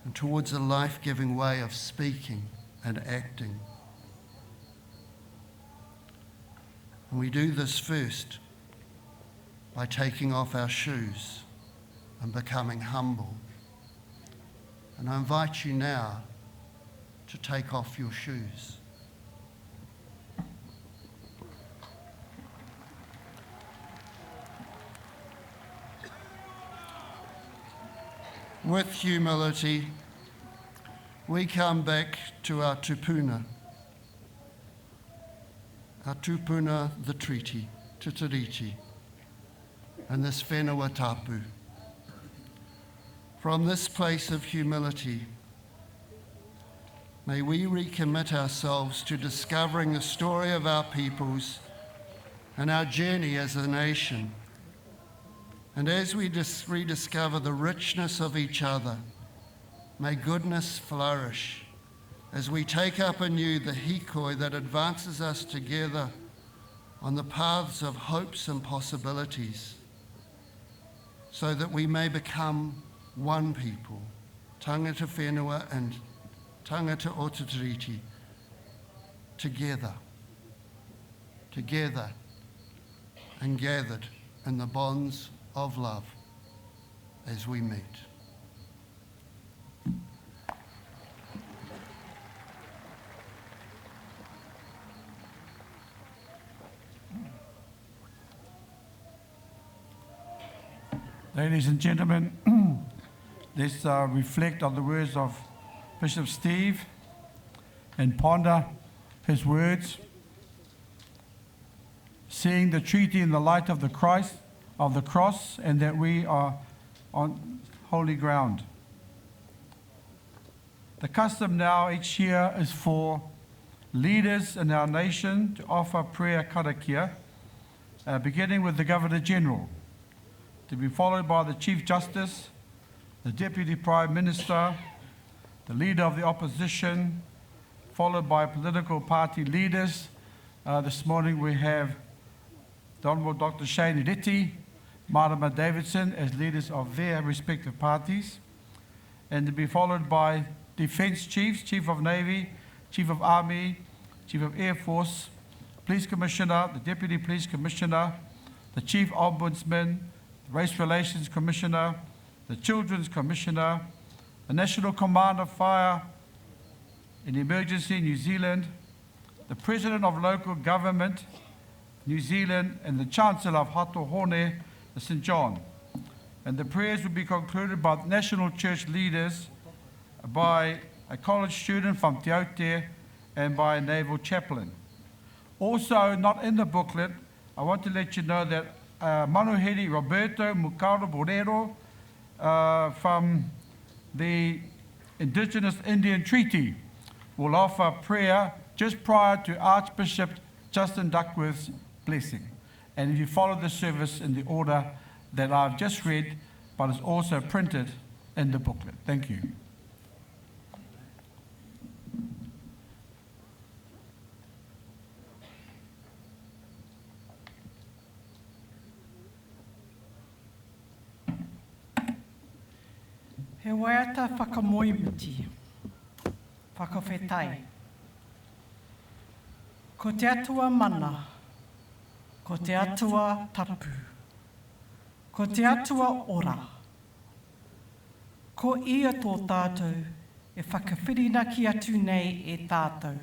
and towards a life giving way of speaking and acting. And we do this first by taking off our shoes and becoming humble. And I invite you now to take off your shoes. With humility, we come back to our tupuna. Our tupuna, the treaty, Te Tiriti, and this whenua tapu. From this place of humility, may we recommit ourselves to discovering the story of our peoples and our journey as a nation. And as we dis- rediscover the richness of each other, may goodness flourish as we take up anew the hikoi that advances us together on the paths of hopes and possibilities, so that we may become one people, tangata whenua and tangata o te Tiriti, together, together and gathered in the bonds of love as we meet. Ladies and gentlemen, let's uh, reflect on the words of Bishop Steve and ponder his words. Seeing the treaty in the light of the Christ, of the cross, and that we are on holy ground. The custom now each year is for leaders in our nation to offer prayer karakia, uh, beginning with the Governor General, to be followed by the Chief Justice, the Deputy Prime Minister, the Leader of the Opposition, followed by political party leaders. Uh, this morning we have the Honourable Dr. Shane Reti, Marama Davidson as leaders of their respective parties, and to be followed by Defence Chiefs, Chief of Navy, Chief of Army, Chief of Air Force, Police Commissioner, the Deputy Police Commissioner, the Chief Ombudsman, the Race Relations Commissioner, the Children's Commissioner, the National Commander Fire in Emergency New Zealand, the President of Local Government New Zealand, and the Chancellor of Hato Hone, the St. John. And the prayers will be concluded by national church leaders, by a college student from Te Aute, and by a naval chaplain. Also, not in the booklet, I want to let you know that uh, Manuheri Roberto Mukaro Borero uh, from the Indigenous Indian Treaty will offer prayer just prior to Archbishop Justin Duckworth's blessing. And if you follow the service in the order that I've just read, but it's also printed in the booklet. Thank you. He waiata whakamoemiti, whakawhetai. Ko te Atua mana, ko te Atua tapu, ko te Atua ora. Ko ia tō tātou e whakawhirinaki atu nei e tātou.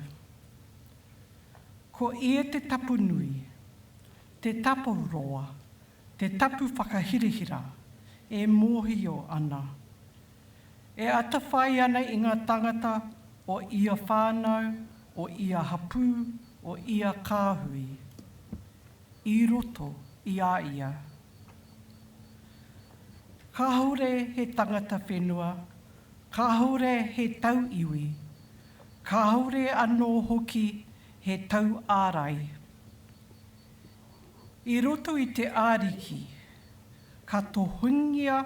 Ko ia te tapu nui, te tapu roa, te tapu whakahirahira e mōhio ana, e atawhai ana i ngā tangata o ia whānau, o ia hapū, o ia kāhui, i roto i a ia. Kāore he tangata whenua, kāore he tauiwi, kāore anō hoki he tauārai. I roto i te Ariki, ka tohungia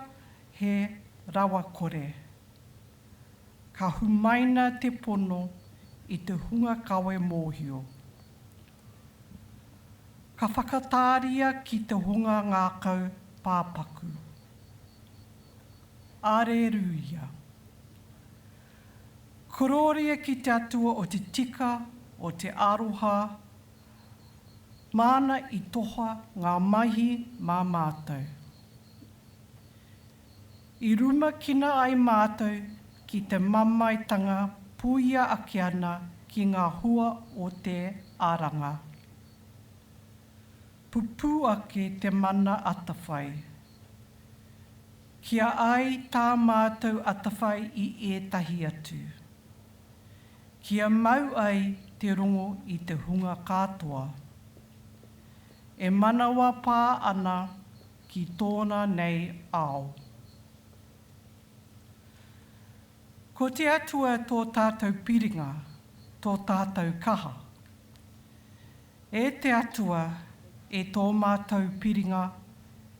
he rawakore. Ka humaina te pono i te hunga kawe mōhio. Ka whakatāria ki te hunga ngākau pāpaku. Areruia. Korōria ki te Atua o te tika, o te aroha, Māna i toha ngā maihi mā mātou. I rumakina ai mātou ki te mamaetanga puia ake ana ki ngā hua o te aranga. Pupū ake te mana atawhai. Kia ai tā mātou atawhai i ētahi atu. Kia mau ai te rongo i te hunga katoa e manawapā ana ki tōna nei ao. Ko te Atua tō tātou piringa, tō tātou kaha. E te Atua, e tō mātou piringa,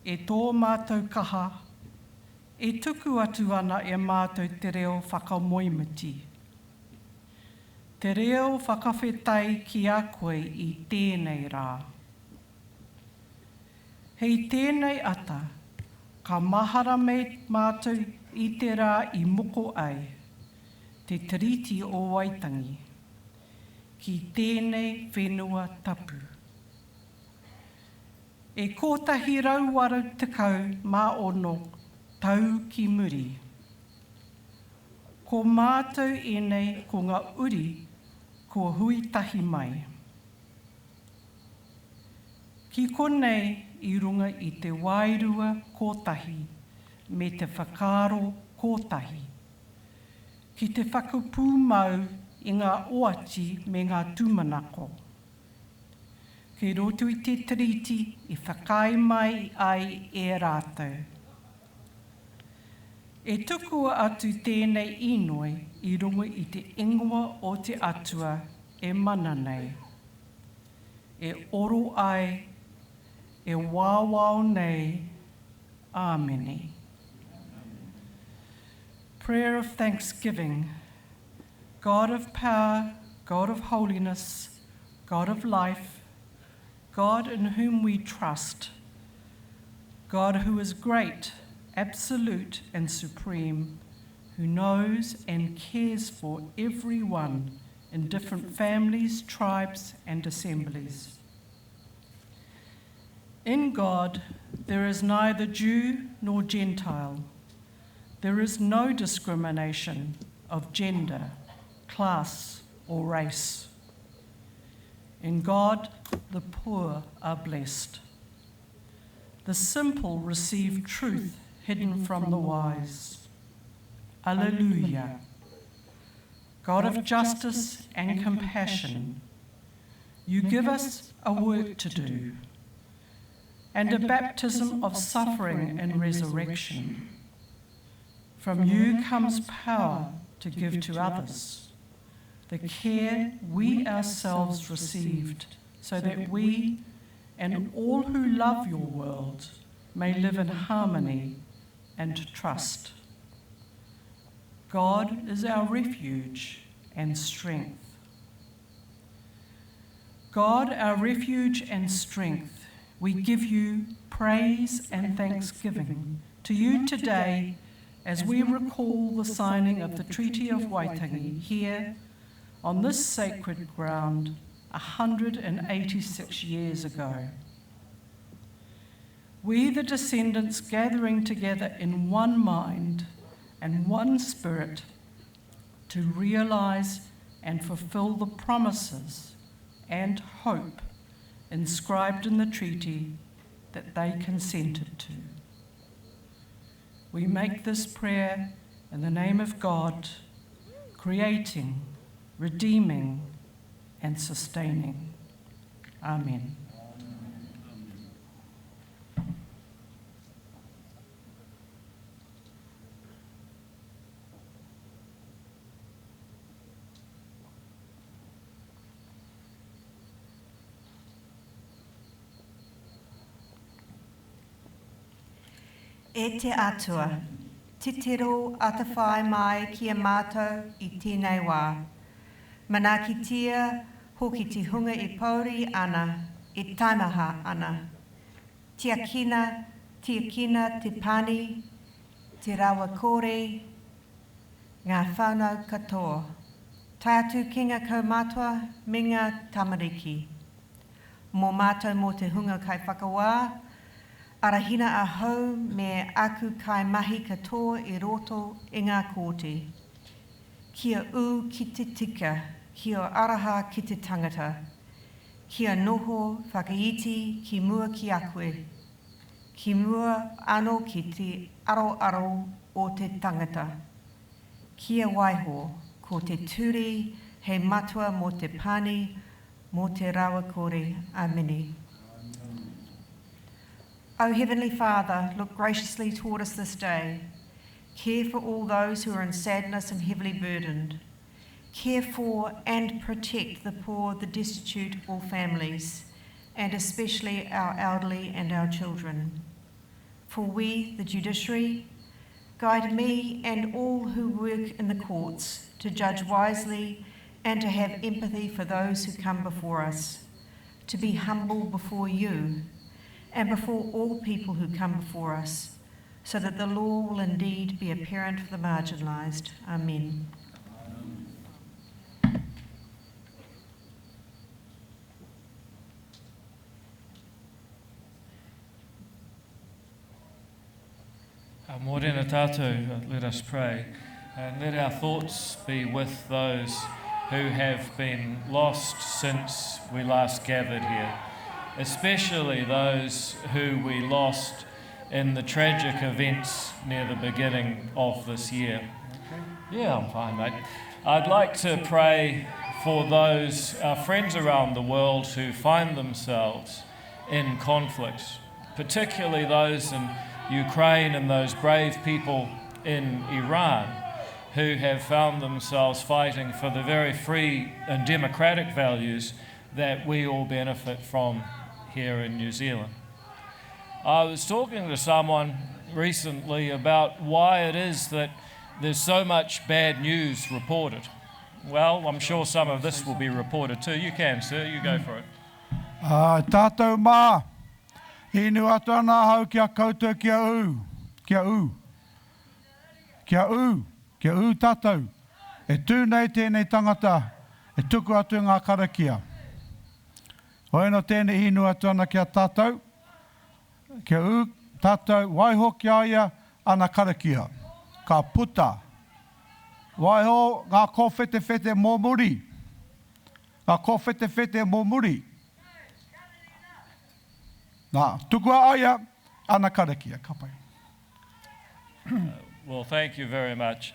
e tō mātou kaha, E tuku atu ana e mātou te reo whakamoemiti, te reo whakawhetai ki a koe i tēnei rā. Hei tēnei ata, ka mahara mei mātou i te rā i moko ai. Te Tiriti o Waitangi ki tēnei whenua tapu. E 186 tau ki muri. Ko mātou ēnei ko ngā uri kua hui tahi mai. Ki konei i runga i te wairua kotahi me te whakaaro kotahi, ki te whakapūmau i ngā oati me ngā tūmanako. Kei roto i te Tiriti i whakaae mai ai e rātou. E tukua atu tēnei inoi i runga i te ingoa o te Atua e mana nei, e oro ai, e wāwao nei. Āmene. Prayer of thanksgiving. God of power, God of holiness, God of life, God in whom we trust, God who is great, absolute and supreme, who knows and cares for everyone in different families, tribes and assemblies. In God there is neither Jew nor Gentile. There is no discrimination of gender, class, or race. In God, the poor are blessed. The simple receive truth hidden from the wise. Alleluia. God of justice and compassion, you give us a work to do and a baptism of suffering and resurrection. From you comes power to give to others, the care we ourselves received, so that we and all who love your world may live in harmony and trust. God is our refuge and strength. God, our refuge and strength, we give you praise and thanksgiving to you today as we recall the signing of the Treaty of Waitangi here on this sacred ground 186 years ago. We, the descendants, gathering together in one mind and one spirit to realise and fulfil the promises and hope inscribed in the treaty that they consented to. We make this prayer in the name of God, creating, redeeming, and sustaining. Amen. E te Atua, titiro atawhai mai ki a mātou i tēnei wā. Manaakitia hoki te hunga e pōuri ana, e taimaha ana. Tiakina, tiakina te pani, te rawakore, ngā whānau katoa, tae atu ki ngā kaumātua me ngā tamariki. Mō mātou mō te hunga kaiwhakawā, arahina ahau me aku kaimahi katoa i roto i ngā kōti. Kia ū ki te tika, kia aroha ki te tangata, kia noho whakaiti ki mua ki a koe, ki mua ano ki te aroaro o te tangata. Kia waiho ko te ture hei matua mō te pani, mō te rawakore. Amine. O Heavenly Father, look graciously toward us this day. Care for all those who are in sadness and heavily burdened. Care for and protect the poor, the destitute, all families, and especially our elderly and our children. For we, the judiciary, guide me and all who work in the courts to judge wisely and to have empathy for those who come before us, to be humble before you and before all people who come before us, so that the law will indeed be apparent for the marginalised. Amen. Morena tātou, let us pray. And let our thoughts be with those who have been lost since we last gathered here, especially those who we lost in the tragic events near the beginning of this year. Yeah, I'm fine, mate. I'd like to pray for those our friends around the world who find themselves in conflict, particularly those in Ukraine and those brave people in Iran who have found themselves fighting for the very free and democratic values that we all benefit from here in New Zealand. I was talking to someone recently about why it is that there's so much bad news reported. Well, I'm sure some of this will be reported too. You can, sir, you go for it. Uh, tātou mā, inu atu ana ahau ki a koutou kia ū, kia ū. Kia ū, kia ū tātou. E tū nei tēnei tangata, e tuku atu ngā karakia. Hoi anō tēnei inu atu ana ki a tātou, kia ū tātou, waiho ki a ia ana karakia. Ka puta. Waiho ngā kōwhetewhete mō muri. Ngā kōwhetewhete mō muri. Nā, tukua a ia ana karakia. Ka pai. Well, thank you very much.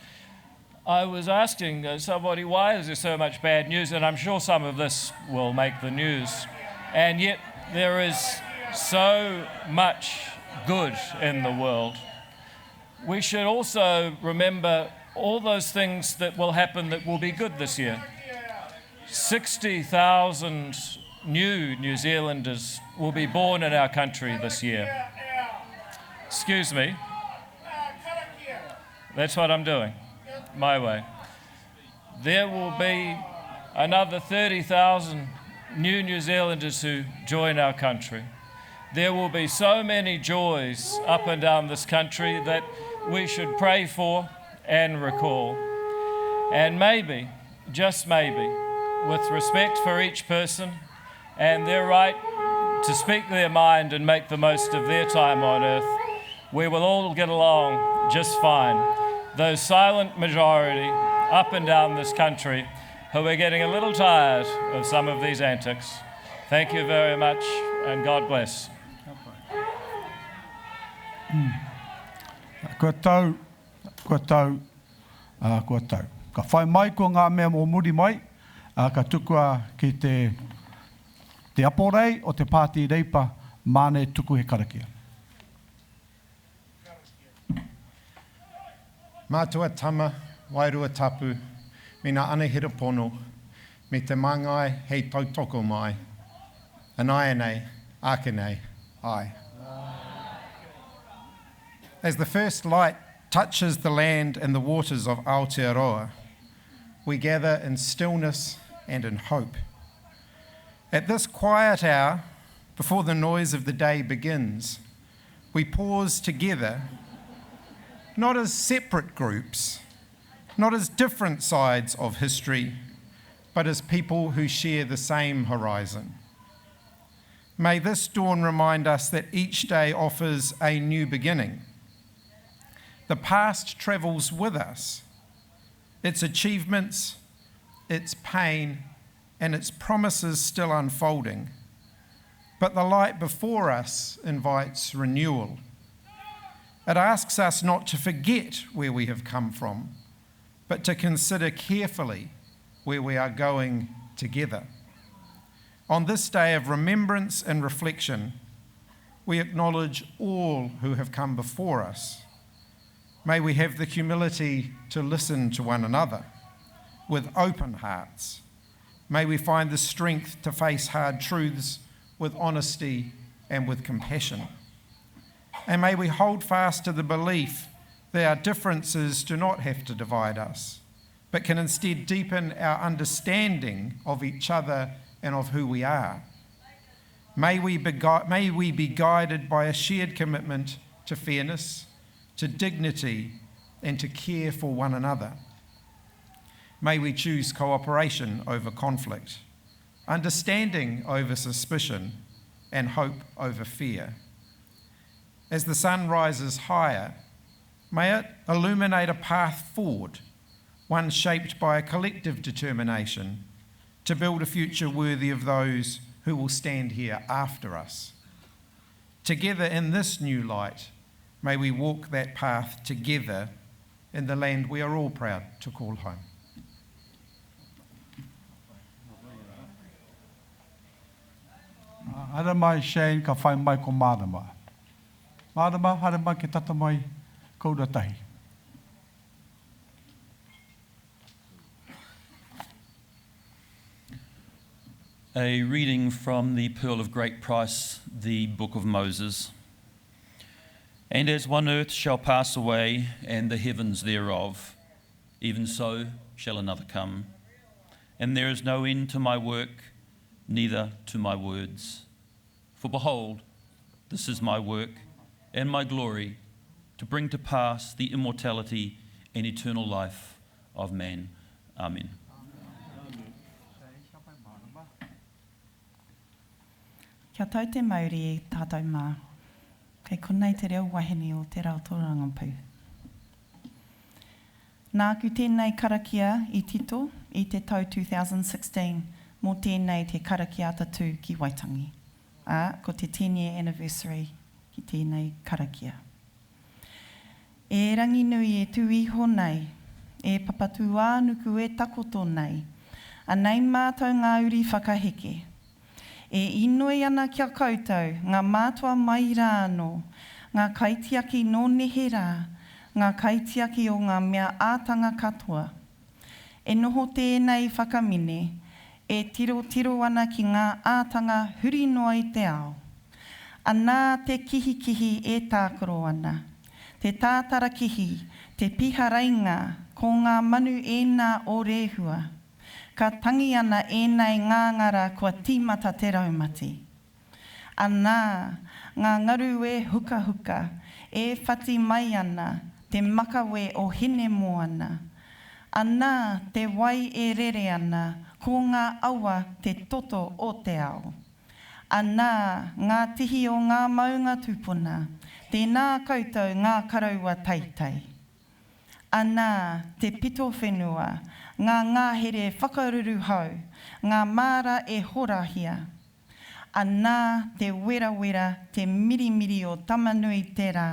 I was asking uh, somebody, why is there so much bad news? And I'm sure some of this will make the news. And yet, there is so much good in the world. We should also remember all those things that will happen that will be good this year. 60,000 new New Zealanders will be born in our country this year. Excuse me. That's what I'm doing, my way. There will be another 30,000 new New Zealanders who join our country. There will be so many joys up and down this country that we should pray for and recall. And maybe, just maybe, with respect for each person and their right to speak their mind and make the most of their time on earth, we will all get along just fine. Those silent majority up and down this country who are getting a little tired of some of these antics. Thank you very much, and God bless. Mm. Kua tau, kua tau, uh, kua tau. Ka whai mai ko ngā mea mō muri mai, uh, ka tukua ki te, te aporei o te pāti Reipa māne tuku he karakia. Matua Tama, Wairua Tapu, me ngā anahera pono, me te māngai hei tautoko mai, ināianei, āke nei, āe. As the first light touches the land and the waters of Aotearoa, we gather in stillness and in hope. At this quiet hour, before the noise of the day begins, we pause together, not as separate groups, not as different sides of history, but as people who share the same horizon. May this dawn remind us that each day offers a new beginning. The past travels with us, its achievements, its pain, and its promises still unfolding. But the light before us invites renewal. It asks us not to forget where we have come from, but to consider carefully where we are going together. On this day of remembrance and reflection, we acknowledge all who have come before us. May we have the humility to listen to one another with open hearts. May we find the strength to face hard truths with honesty and with compassion. And may we hold fast to the belief that our differences do not have to divide us, but can instead deepen our understanding of each other and of who we are. May we be, may we be guided by a shared commitment to fairness, to dignity, and to care for one another. May we choose cooperation over conflict, understanding over suspicion, and hope over fear. As the sun rises higher, May it illuminate a path forward, one shaped by a collective determination to build a future worthy of those who will stand here after us. Together in this new light, may we walk that path together in the land we are all proud to call home. Haere mai Shane ka whai mai ko Marama. Marama, haere mai ke tata mai koura tahi. A reading from the Pearl of Great Price, the Book of Moses. And as one earth shall pass away, and the heavens thereof, even so shall another come. And there is no end to my work, neither to my words. For behold, this is my work and my glory, to bring to pass the immortality and eternal life of man. Amen. Kia tau te mauri e tātou mā. Kei konei te reo wahine o te rao tōrangapū. Nāku tēnei karakia i tito i te tau 2016 mō tēnei te karakia atatū ki Waitangi. Ā, ko te ten year anniversary ki tēnei karakia. E Ranginui e tū iho nei, e Papatūānuku e takoto nei, anei mātou ngā uri whakaheke. E inoi ana ki a koutou, ngā mātua mai rā anō, ngā kaitiaki nō nehe rā, ngā kaitiaki o ngā mea ātanga katoa. E noho tēnei whakamine, e tirotiro ana ki ngā ātanga huri noa i te ao. Anā te kihikihi e tākaro ana. Te tātarakihi, te pihareinga, ko ngā manu ēnā o Rēhua. Ka tangi ana ēnei ngāngara kua tīmata te raumati. Anā, ngā ngaru e hukahuka, e whati mai ana, te makawe o Hinemoana. Anā, te wai e rere ana, ko ngā awa te toto o te ao. Anā, ngā tihi o ngā maunga tupuna, tēnā koutou ngā karaua teitei. Anā, te pito whenua, ngā ngahere whakaruru hau, ngā māra e horahia. Anā, te werawera, te mirimiri o Tamanui te rā.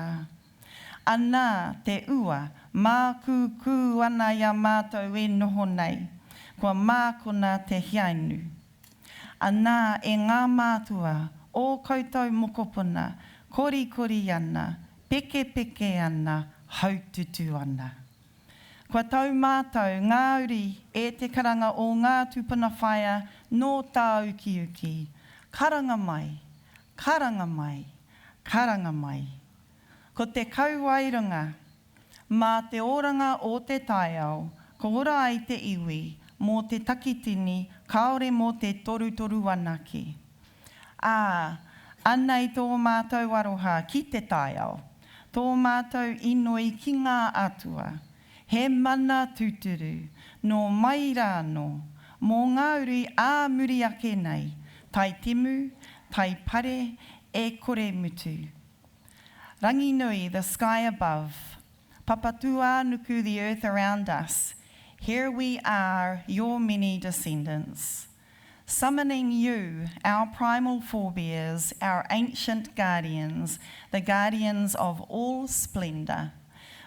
Anā, te ua, mākūkū ana i a mātou e noho nei, kua mākona te hiainu. Anā, e ngā mātua, ō koutou mokopuna, korikori ana, pekepeke ana, haututu ana. Kua tau mātou, ngā uri, e te karanga o ngā tūpuna whaea nō tāukiuki. Karanga mai! Karanga mai! Karanga mai! Ko te kauae runga. Mā te oranga o te taiao, ka ora ai te iwi, mō te takitini, kāore mō te torutoru anake. Ā, anei tō mātou aroha ki te taiao, tō mātou inoi ki ngā atua, he mana tūturu, nō mai rā anō, mō ngā uri ā muri ake nei, tai timu, tai pare, e kore mutu. Ranginui, the sky above, Papatūānuku, the earth around us, here we are, your many descendants. Summoning you, our primal forebears, our ancient guardians, the guardians of all splendour.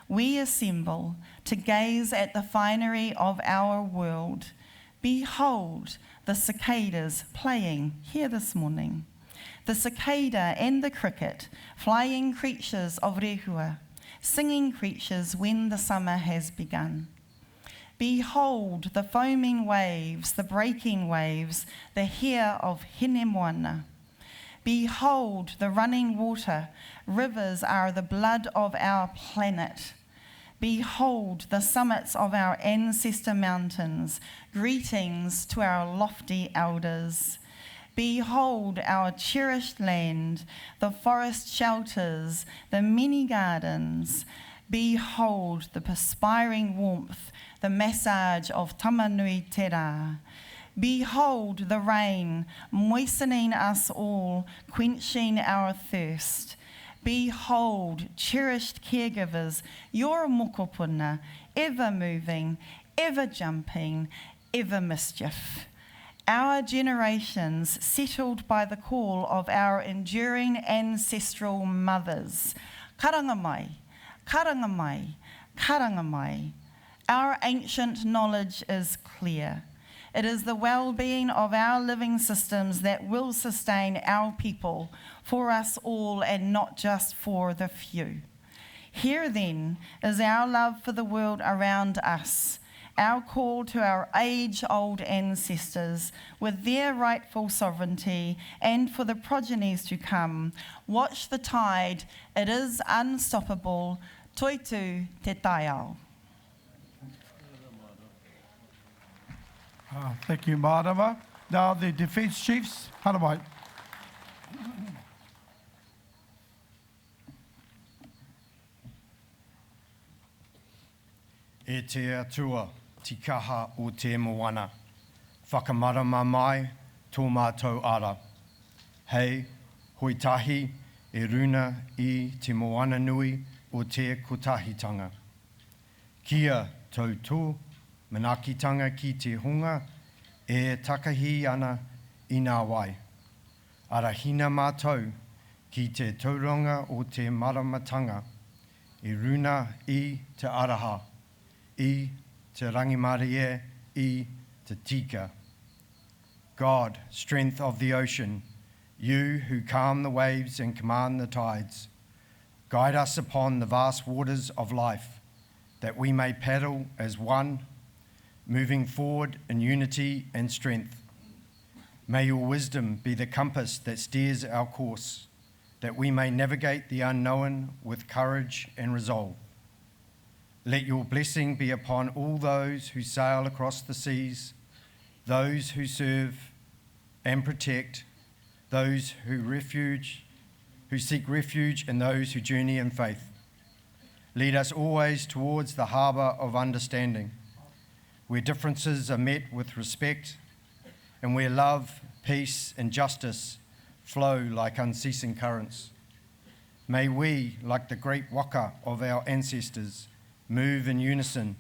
We assemble to gaze at the finery of our world. Behold the cicadas playing here this morning. The cicada and the cricket, flying creatures of Rehua, singing creatures when the summer has begun. Behold the foaming waves, the breaking waves, the hair of Hinemoana. Behold the running water, rivers are the blood of our planet. Behold the summits of our ancestor mountains, greetings to our lofty elders. Behold our cherished land, the forest shelters, the many gardens. Behold the perspiring warmth, the massage of Tamanui Te Rā. Behold the rain, moistening us all, quenching our thirst. Behold, cherished caregivers, your mokopuna, ever moving, ever jumping, ever mischief. Our generations settled by the call of our enduring ancestral mothers. Karanga mai, karanga mai, karanga mai. Our ancient knowledge is clear. It is the well being of our living systems that will sustain our people for us all and not just for the few. Here then is our love for the world around us, our call to our age old ancestors with their rightful sovereignty and for the progenies to come. Watch the tide, it is unstoppable. Toitu te taiao. Uh, thank you, Marama. Now the Defence Chiefs, Haramai. E te Atua, tikaha o te moana, whakamarama mai tō mātou ara. Hei hoitahi e runa i te moana nui o te kotahitanga. Kia tau tō manaakitanga ki te hunga e takahi ana i ngā wai. Arahina mātou ki te tauranga o te maramatanga i runa i te araha, i te rangimarie, i te tika. God, strength of the ocean, you who calm the waves and command the tides, guide us upon the vast waters of life, that we may paddle as one, moving forward in unity and strength. May your wisdom be the compass that steers our course, that we may navigate the unknown with courage and resolve. Let your blessing be upon all those who sail across the seas, those who serve and protect, those who refuge, who seek refuge, and those who journey in faith. Lead us always towards the harbour of understanding, where differences are met with respect and where love, peace, and justice flow like unceasing currents. May we, like the great waka of our ancestors, move in unison,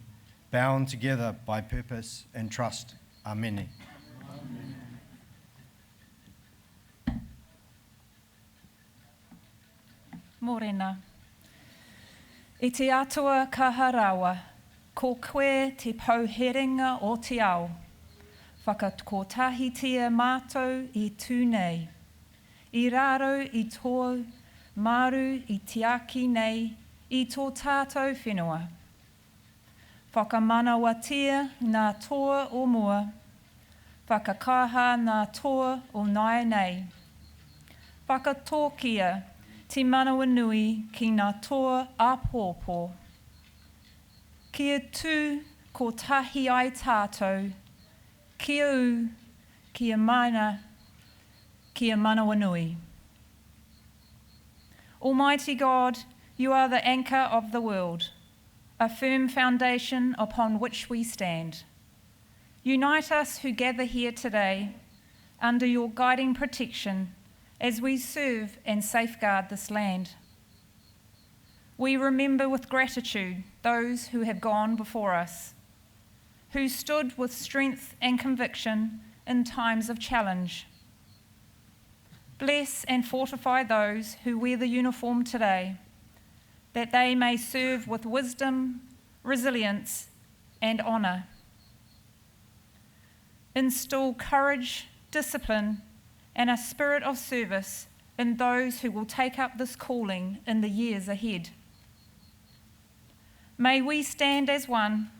bound together by purpose and trust. Amen. Morena. E te Atua kaha rawa, ko koe te pou herenga o te ao. Whakakotahitia mātou i tū nei. I raro i tōu maru i tiaki nei i tō tātou whenua. Whakamanawatia ngā toa o mua, whakakaha ngā toa o nāianei. Whakatōkia te manawanui ki ngā toa āpōpō. Kia tū kotahi ai tātou, kia ū, kia mana, kia manawanui. Almighty God, you are the anchor of the world, a firm foundation upon which we stand. Unite us who gather here today under your guiding protection as we serve and safeguard this land. We remember with gratitude those who have gone before us, who stood with strength and conviction in times of challenge. Bless and fortify those who wear the uniform today, that they may serve with wisdom, resilience, and honour. Instill courage, discipline, and a spirit of service in those who will take up this calling in the years ahead. May we stand as one,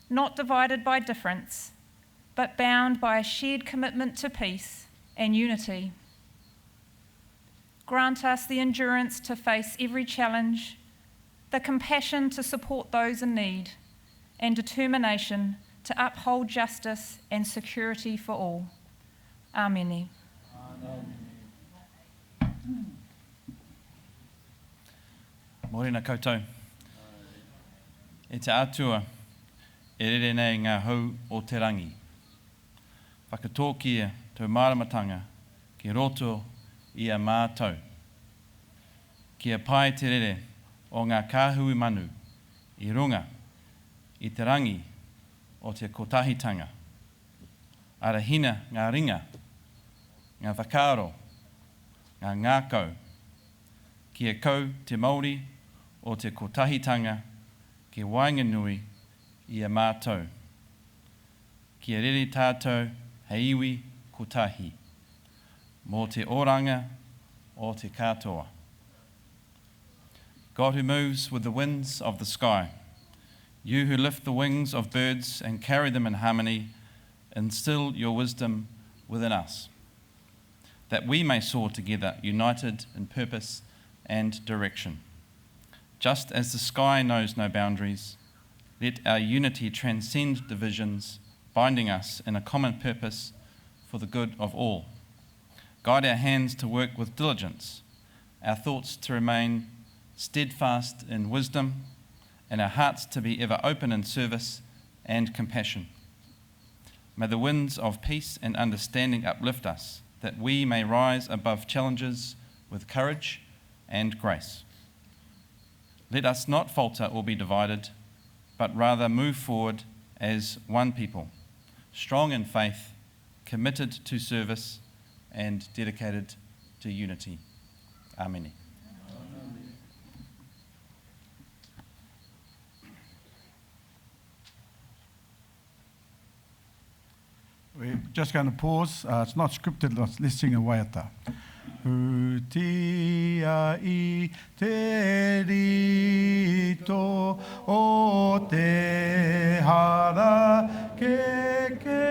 not divided by difference, but bound by a shared commitment to peace and unity. Grant us the endurance to face every challenge, the compassion to support those in need, and determination to uphold justice and security for all. Amen. Amen. Morena koutou. E te Atua, e rere nei ngā hau o te rangi. Whakatōkia tō māramatanga ki roto i a mātou. Kia pai te rere o ngā kāhui manu i runga i te rangi o te kotahitanga. Arahina ngā ringa, ngā whakaaro, ngā ngākau, kia kau te mauri o te kotahitanga ki waenganui i a mātou. Kia rere tātou hei iwi kotahi, mō te oranga o te katoa. God who moves with the winds of the sky, you who lift the wings of birds and carry them in harmony, instill your wisdom within us, that we may soar together, united in purpose and direction. Just as the sky knows no boundaries, let our unity transcend divisions, binding us in a common purpose for the good of all. Guide our hands to work with diligence, our thoughts to remain steadfast in wisdom, and our hearts to be ever open in service and compassion. May the winds of peace and understanding uplift us, that we may rise above challenges with courage and grace. Let us not falter or be divided, but rather move forward as one people, strong in faith, committed to service, and dedicated to unity. Amen. We're just going to pause. Uh, it's not scripted. Let's, let's sing a waiata. Hutia i te rito o te hara keke,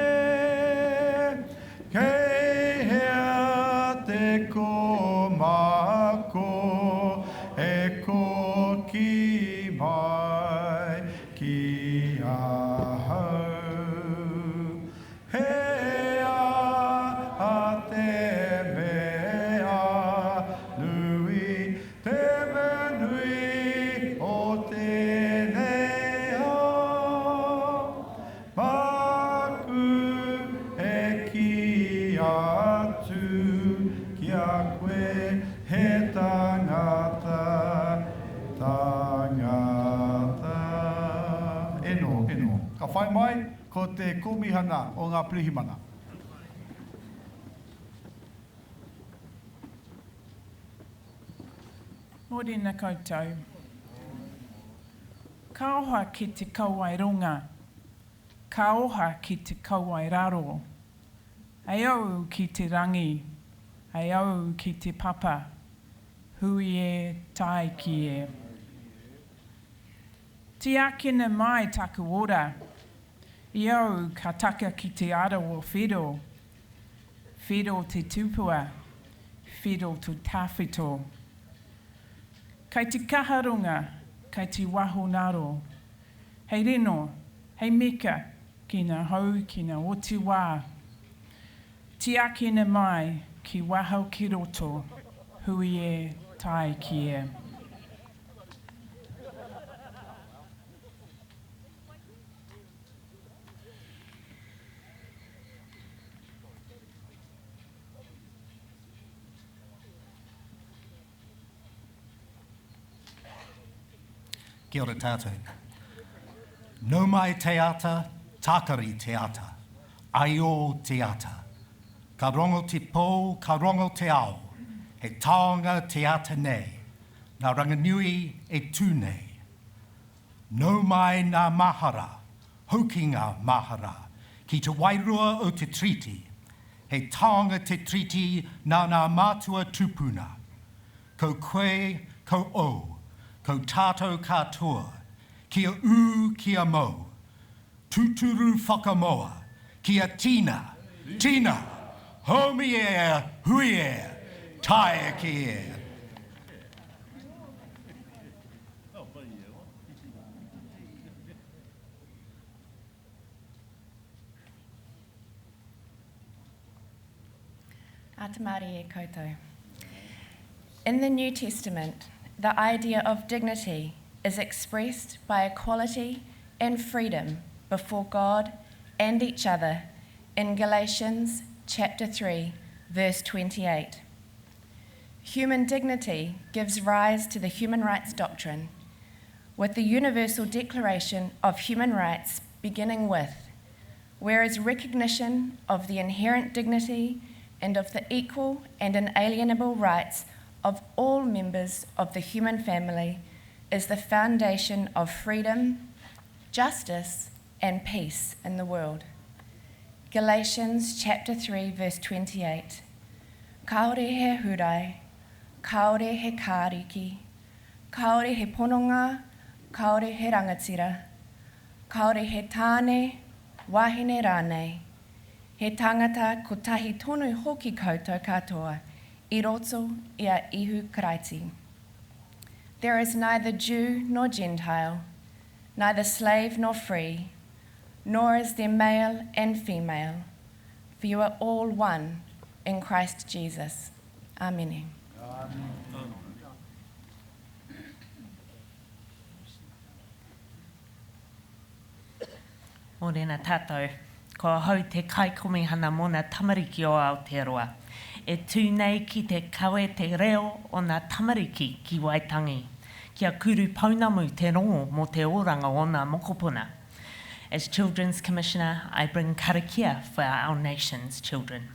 Kei hea te komako e koki mai ki ahau? He aha te mea nui, te mea nui o tēnei ao? Māku e kī atu ki a koe he tangata, tangata. E noho, e noho. Ka whai mai ko te Kōmihana o ngā Pirihimana. Morena koutou. Ka oha ki te kauae runga, ka oha ki te kauae raro. Ei au ki te rangi, ei au ki te papa, hui e, tāiki e. Tiakina mai taku ora, i au ka taka ki te ara o Whiro. Whiro te tupua, Whiro te tawhito. Kei te kaha runga, kei te waho ngaro. Hei rino, hei meka ki nga hou ki nga oti wā. Tiakina mai ki waho ki roto, hui e, tāiki e. Kia ora tātou. Nau mai te ata, tākari te ata, aio te ata. Ka rongo te pō, ka rongo te ao, he taonga te ata nei, nā Ranginui e tū nei. Nau mai nā mahara, hokinga mahara, ki te wairua o te Tiriti, He taonga te Tiriti nā nā mātua tūpuna. Ko koe, ko au, ko tātou katoa, kia ū, kia mau. Tūturu whakamoa, kia tina, tina! Haumi e, hui e, taea ki e! Ata mārie koutou. In the New Testament, the idea of dignity is expressed by equality and freedom before God and each other in Galatians chapter 3, verse 28. Human dignity gives rise to the human rights doctrine, with the Universal Declaration of Human Rights beginning with whereas recognition of the inherent dignity and of the equal and inalienable rights of all members of the human family is the foundation of freedom, justice, and peace in the world. Galatians chapter 3 verse 28. Kāore he Hurai, kāore he Kariki, kāore he pononga, kāore he rangatira, kāore he tāne, wahine rānei, he tangata kotahi tonu hoki koutou katoa i roto i a Ihu Karaiti. There is neither Jew nor Gentile, neither slave nor free, nor is there male and female, for you are all one in Christ Jesus. Amen. Amen. Mōrena tātou. Ko ahau te Kaikomihana mō ngā Tamariki o Aotearoa. E tū nei ki te kawe te reo o ngā tamariki ki Waitangi, kia kuru pounamu te rongo mō te oranga o ngā mokopuna. As Children's Commissioner, I bring karakia for our nation's children.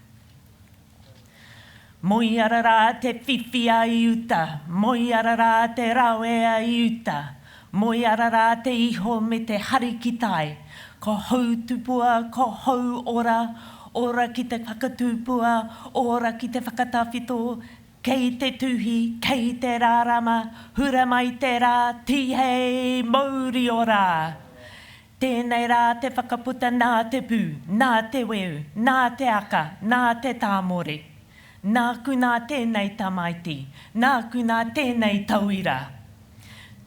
Moe ara rā te whiwhia i uta, moe ara rā te rawea i uta, moe ara rā te iho me te hari ki tai, ko hou tupua, ko hou ora, ora ki te whakatupua, ora ki te whakatawhito, kei te tuhi, kei te rārama, hura mai te rā, tihei mouri ora! Tēnei rā te whakaputa nā te pū, nā te weu, nā te aka, nā te tāmore. Nāku nā tēnei tamaiti, nāku nā tēnei tauira.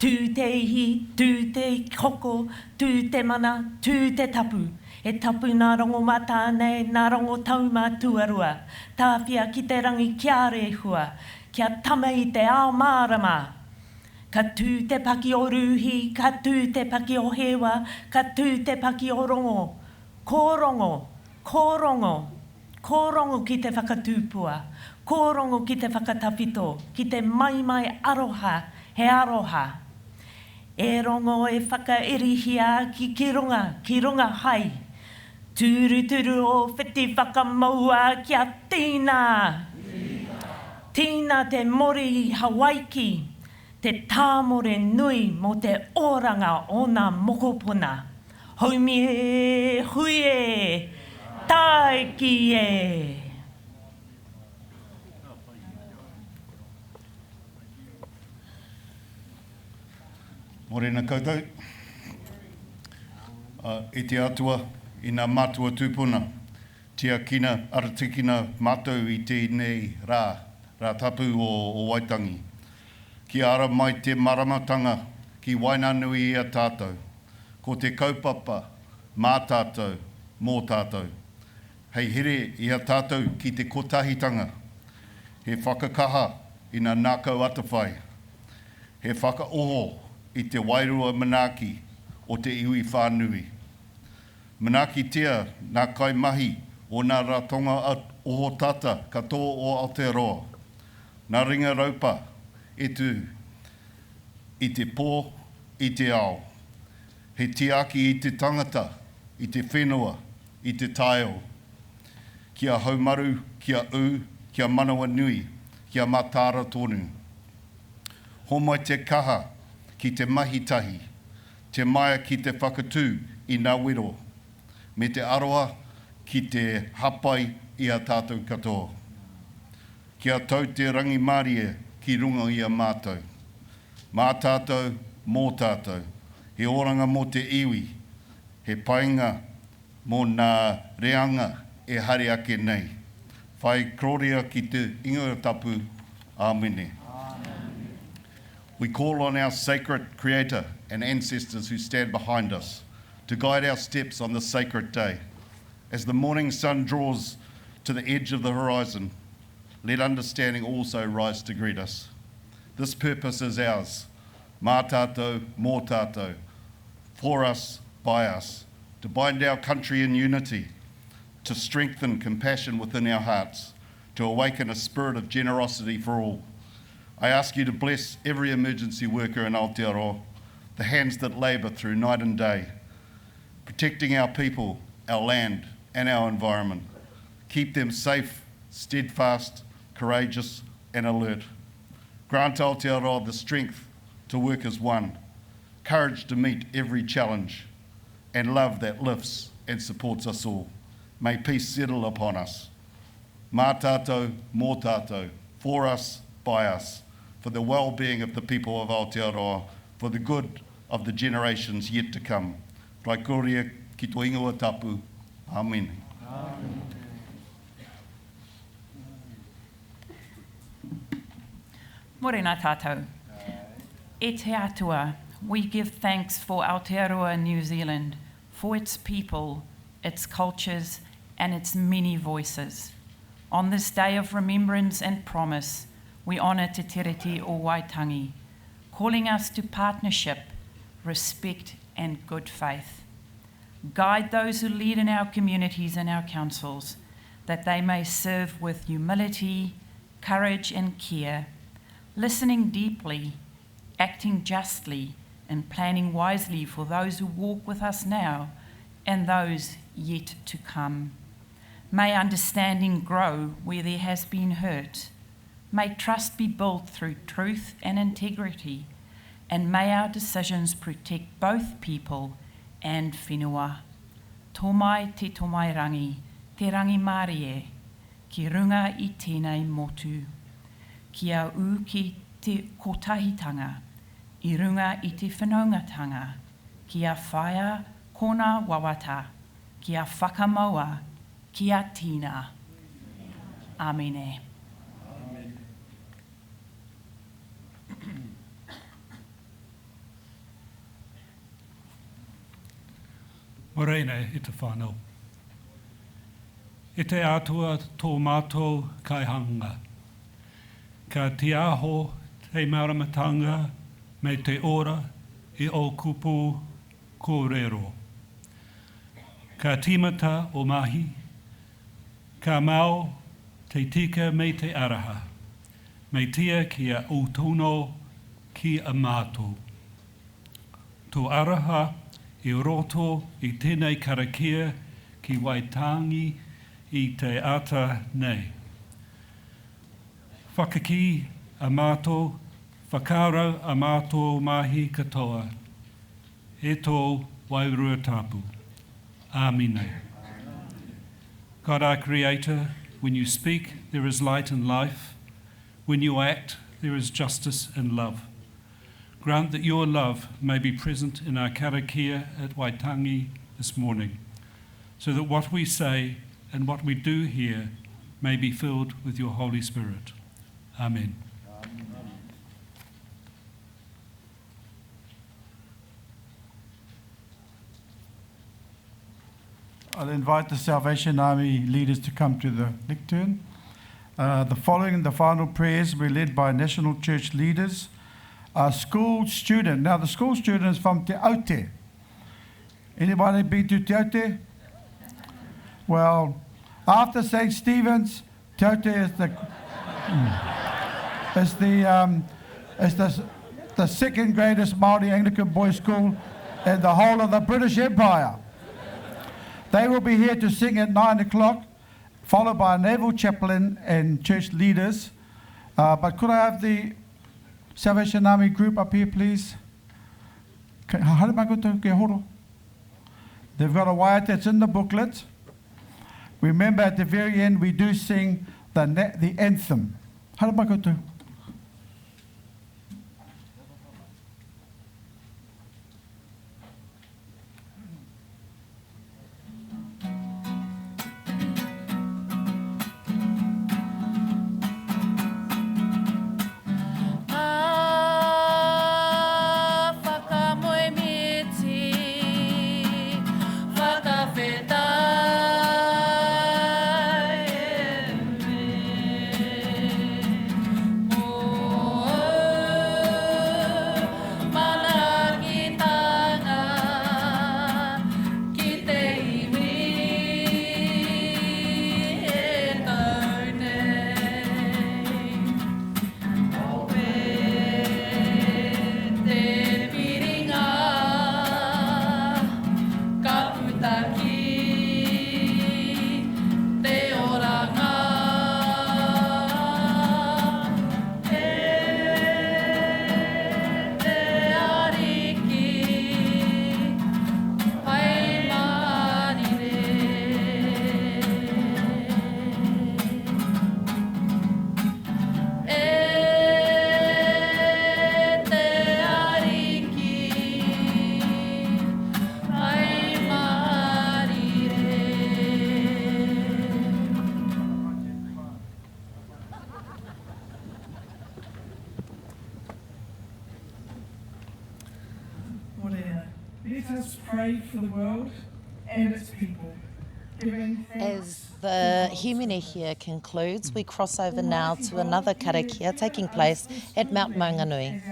Tū te ihi, tū te hoko, tū te mana, tū te tapu. E tapu nā Rongomatāne, nā Rongotauma tuarua. Tāwhia ki te rangi kia rehua, kia tama i te ao mārama. Ka tū te paki o Rūhi, ka tū te paki o Hewa, ka tū te paki o Rongo. Ko Rongo! Ko Rongo! Ko Rongo ki te whakatūpua, ko Rongo ki te whakatawhito, ki te maimai aroha, he aroha. E Rongo e whakairihia ki ki runga, ki runga hai. Turuturu o whiti whakamoua kia tīna! Tīna te mori i Hawaiki, te tāmore nui mō te oranga o nā mokopuna. Haumi e, hui e, tāiki e! Morena koutou. E te Atua, i nga matua tupuna, tiakina, aratikina matou i tenei ra, ra tapu o Waitangi. Kia ara mai te maramatanga ki waenganui i a tatou. Ko te kaupapa, ma tatou, mo tatou. Hei here i a tatou ki te kotahitanga. He whakakaha i nga nakau atawhai. He whakaoho i te wairua manaaki o te iwi whānui. Manaakitia ngā kaimahi o ngā ratonga ohotata katoa o Aotearoa, ngā ringa raupa e tū i te pō, i te ao. He tiaki i te tangata, i te whenua, i te taiao. Kia haumaru, kia ū, kia manawanui, kia mataara tonu. Homai te kaha ki te mahi tahi, te maia ki te whakatū i ngā wero, me te aroha ki te hapai i a tātou katoa. Kia tau te rangimārie ki runga i a mātou. Mā tātou, mō tātou. He oranga mō te iwi, he painga mō nā reanga e haere ake nei. Whai kororia ki te ingoa tapu. Āmene. We call on our sacred creator and ancestors who stand behind us to guide our steps on this sacred day. As the morning sun draws to the edge of the horizon, let understanding also rise to greet us. This purpose is ours, mā tātou, mō tātou, for us, by us, to bind our country in unity, to strengthen compassion within our hearts, to awaken a spirit of generosity for all. I ask you to bless every emergency worker in Aotearoa, the hands that labour through night and day, protecting our people, our land, and our environment. Keep them safe, steadfast, courageous, and alert. Grant Aotearoa the strength to work as one, courage to meet every challenge, and love that lifts and supports us all. May peace settle upon us. Mā tātou, mō tātou, for us, by us, for the well-being of the people of Aotearoa, for the good of the generations yet to come. Raikoria ki tō ingoa tapu. Amen. Amen. Morena tātou. E te Atua, we give thanks for Aotearoa New Zealand, for its people, its cultures, and its many voices. On this day of remembrance and promise, we honour Te Tiriti o Waitangi, calling us to partnership, respect, and good faith. Guide those who lead in our communities and our councils, that they may serve with humility, courage, and care, listening deeply, acting justly, and planning wisely for those who walk with us now and those yet to come. May understanding grow where there has been hurt. May trust be built through truth and integrity. And may our decisions protect both people and whenua. Tō te tōmai rangi, te rangi mārie, ki runga i tēnei motu. Kia ū ki te kotahitanga, i runga i te whanaungatanga, kia whaia kona wawata, kia whakamaua, kia tina. Amine. Amen. Morena e te whānau. E te Atua tō mātou kaihanga. Ka tiaho te māramatanga me te ora i ō kupu kōrero. Ka tīmata o mahi, ka mau te tika me te araha, me tia kia ū tonu ki a mātou. Tō araha i roto i tēnei karakia ki Waitangi i te ata nei. Whakakī a mātou, whakarau a mātou mahi katoa e tō wairua tapu. Āmine. God our Creator, when you speak, there is light and life. When you act, there is justice and love. Grant that your love may be present in our karakia at Waitangi this morning, so that what we say and what we do here may be filled with your Holy Spirit. Amen. I'll invite the Salvation Army leaders to come to the lectern. The following and the final prayers will be led by National Church leaders. A school student. Now, the school student is from Te Aute. Anybody been to Te Aute? Well, after St. Stephen's, Te Aute is the, is the, is the, the second greatest Māori Anglican boys' school in the whole of the British Empire. They will be here to sing at 9 o'clock, followed by a naval chaplain and church leaders. But could I have the Salvation Army group up here, please? They've got a wire that's in the booklet. Remember, at the very end, we do sing the, the anthem. Haere mai koutou. Let us pray for the world and its people, giving thanks. As the himene here concludes, we cross over now to another karakia taking place at Mount Maunganui.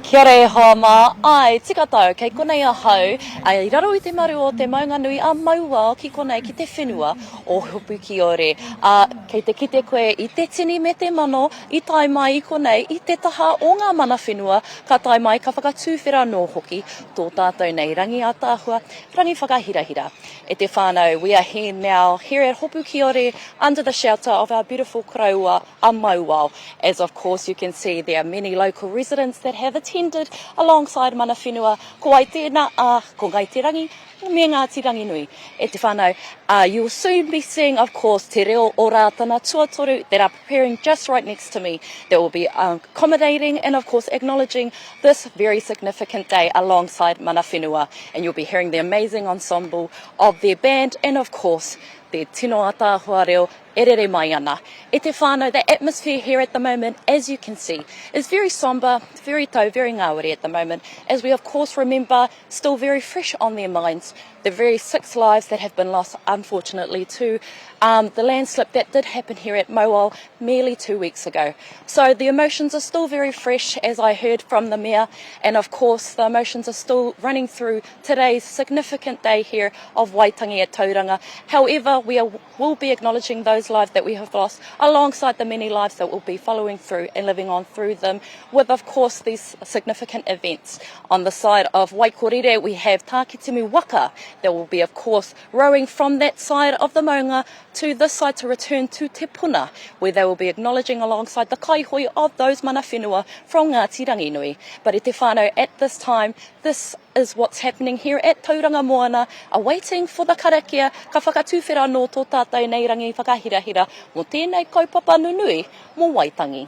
Kia ora e hoa mā, āe, tika tau, kei konei ahau, i raro i te maru o te maunga nui a Mauao ki konei ki te whenua o Hopukiore. Ā, kei te kite koe i te tini me te mano i tae mai i konei i te taha o ngā mana whenua, ka tae mai ka whakatūwhera anō hoki tō tātou nei rangi ātaahua, rangi whakahirahira. E te whānau, we are here now, here at Hopukiore, under the shelter of our beautiful koroua, a Mauao. As of course you can see there are many local residents that have attended alongside mana whenua, ko wai tēnā, ā, ko Ngai Te Rangi me Ngāti Ranginui. E te whānau, ā, you will soon be seeing of course Te Reo o Rātana Tuatoru that are preparing just right next to me that will be accommodating and of course acknowledging this very significant day alongside mana whenua and you'll be hearing the amazing ensemble of their band and of course their tino ataahua reo e rere mai ana. E te whānau, the atmosphere here at the moment, as you can see, is very somber, very tau, very ngāwari at the moment, as we of course remember, still very fresh on their minds, the very six lives that have been lost, unfortunately, to um, the landslip that did happen here at Mauao merely two weeks ago. So the emotions are still very fresh, as I heard from the mayor, and of course the emotions are still running through today's significant day here of Waitangi at Tauranga. However, we are, will be acknowledging those lives that we have lost alongside the many lives that will be following through and living on through them with, of course, these significant events. On the side of Waikorire, we have Tākitimu Waka that will be, of course, rowing from that side of the maunga to this side to return to Te Puna, where they will be acknowledging alongside the kaihui of those mana whenua from Ngāti Ranginui. But e te whānau, at this time, this is what's happening here at Tauranga Moana, awaiting for the karakia, ka whakatuwhera anō tō tātou nei rangi whakahirahira mō tēnei kaupapa nunui mō Waitangi.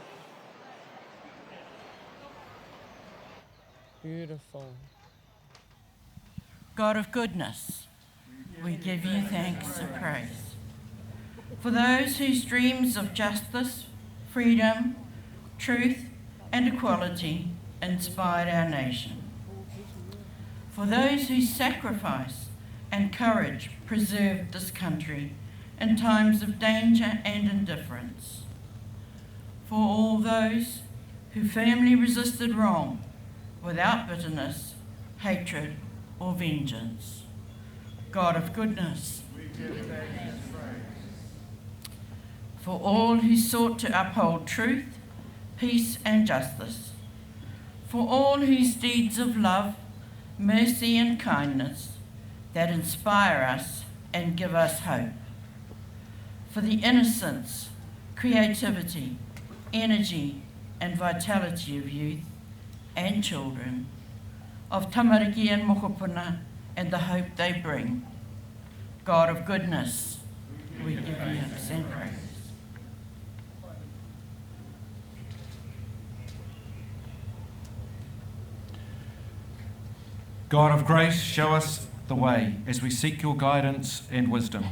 Beautiful. God of goodness, we give you thanks and praise. For those whose dreams of justice, freedom, truth, and equality inspired our nation. For those whose sacrifice and courage preserved this country in times of danger and indifference. For all those who firmly resisted wrong without bitterness, hatred, or vengeance. God of goodness, for all who sought to uphold truth, peace, and justice, for all whose deeds of love, mercy, and kindness that inspire us and give us hope, for the innocence, creativity, energy, and vitality of youth and children, of tamariki and mokopuna, and the hope they bring. God of goodness, we give you thanks and praise. God of grace, show us the way as we seek your guidance and wisdom.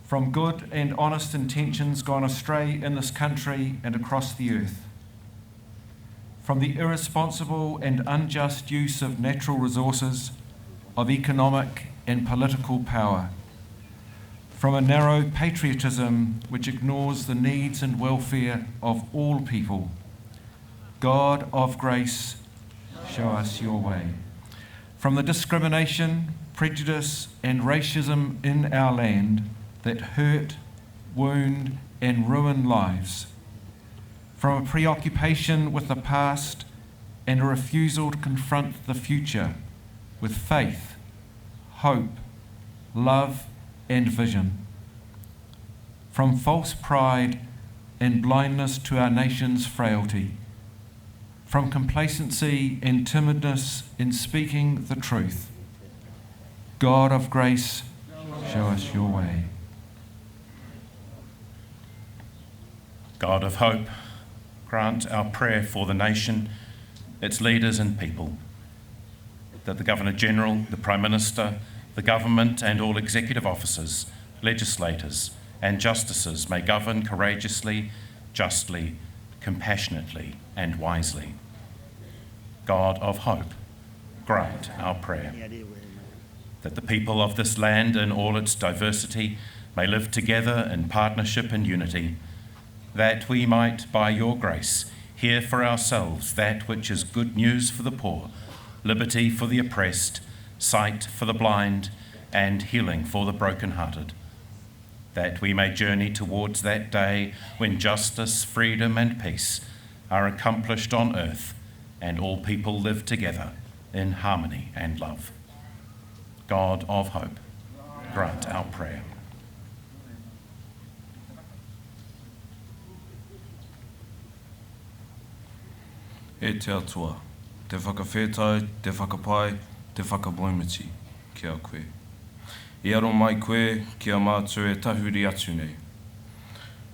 From good and honest intentions gone astray in this country and across the earth, from the irresponsible and unjust use of natural resources, of economic and political power, from a narrow patriotism which ignores the needs and welfare of all people. God of grace, show us your way. From the discrimination, prejudice, and racism in our land that hurt, wound, and ruin lives from a preoccupation with the past and a refusal to confront the future with faith, hope, love, and vision. From false pride and blindness to our nation's frailty, from complacency and timidness in speaking the truth. God of grace, show us your way. God of hope, grant our prayer for the nation, its leaders and people, that the Governor General, the Prime Minister, the government, and all executive officers, legislators, and justices may govern courageously, justly, compassionately, and wisely. God of hope, grant our prayer. That the people of this land in all its diversity may live together in partnership and unity, that we might, by your grace, hear for ourselves that which is good news for the poor, liberty for the oppressed, sight for the blind, and healing for the brokenhearted. That we may journey towards that day when justice, freedom, and peace are accomplished on earth and all people live together in harmony and love. God of hope, grant our prayer. E te Atua, te whakawhetai, te whakapai, te whakamoemiti ki a koe. I aro mai koe ki a mātou e tahuri atu nei.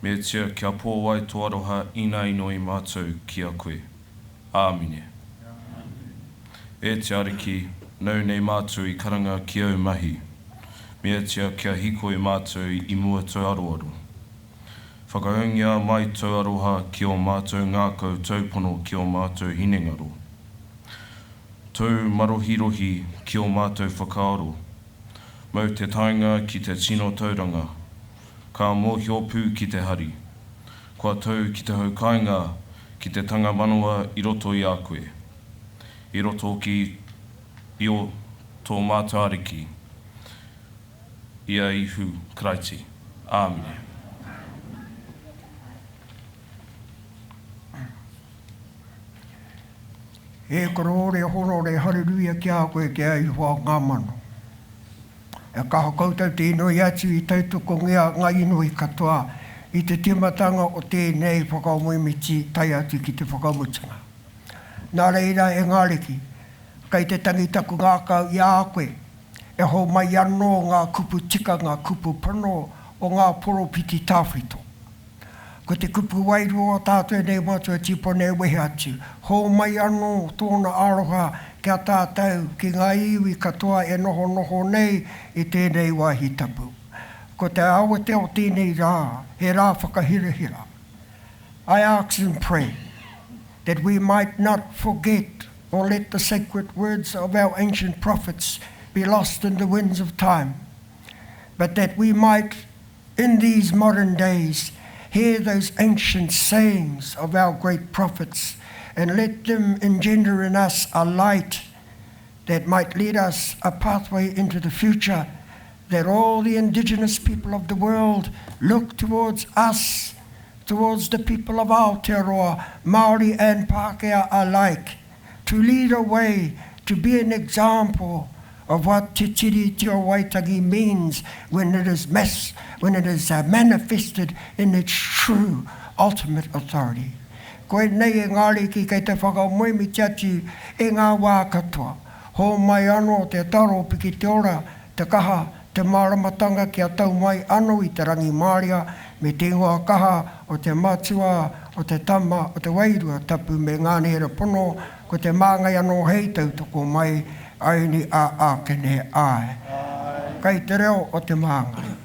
Meatia kia pōwai tō aroha ina inoi mātou ki a koe. Āmine. E te Ariki, nāu nei mātou i karanga ki āu mahi. Meatia kia hīkoi mātou i mua tōu aroaro. Whakaūngia mai tōu aroha ki ō mātou ngākau taupono ki ō mātou hinengaro. Tōu marohirohi ki ō mātou whakaaro. Mau te taenga ki te tino tauranga. Ka mōhio pū ki te hari. Kua tau ki te hau kāinga, ki te tanga manawa i roto i a koe. I roto hoki i o tō mātou Ariki, i a Ihu Karaiti. Āmine. E korōria horore hareruia ki a koe ki a Ihowa o ngā mano. E kaha koutou te inoi atu i tautokongia ngā inoi katoa i te timatanga o tēnei whakamoemiti tae atu ki te whakamutunga. Nā reira e ngā Ariki, kei te tangi taku ngākau i a koe, e homai anō ngā kupu tika ngā kupu pono o ngā poropiti tawhito. Ko te kupu wairua o tātou nei Matua Tipone e wehe atu, hōmai anō tōna aroha ki a tātou, ki ngā iwi katoa e nohonoho nei i tēnei wāhi tapu. Ko te awatea o tēnei rā, he rā whakahirahira. I ask and pray that we might not forget or let the sacred words of our ancient prophets be lost in the winds of time, but that we might in these modern days, hear those ancient sayings of our great prophets and let them engender in us a light that might lead us a pathway into the future, that all the indigenous people of the world look towards us, towards the people of Aotearoa, Māori and Pākehā alike, to lead a way, to be an example of what Te Tiriti o Waitangi means when it is, mass, when it is manifested in its true ultimate authority. Koinei e ngā ariki kei te whakamoemiti atu i ngā wā katoa. Hōmai anō te taro piki te ora, te kaha, te māramatanga kia tau mai anō i te rangimāria me te ingoa kaha o te Matua, o te Tama, o te Wairua Tapu me ngā nēra pono, ko te māngai anō hei tautoko mai, aini a ākene āe. Kai te reo o te māngai.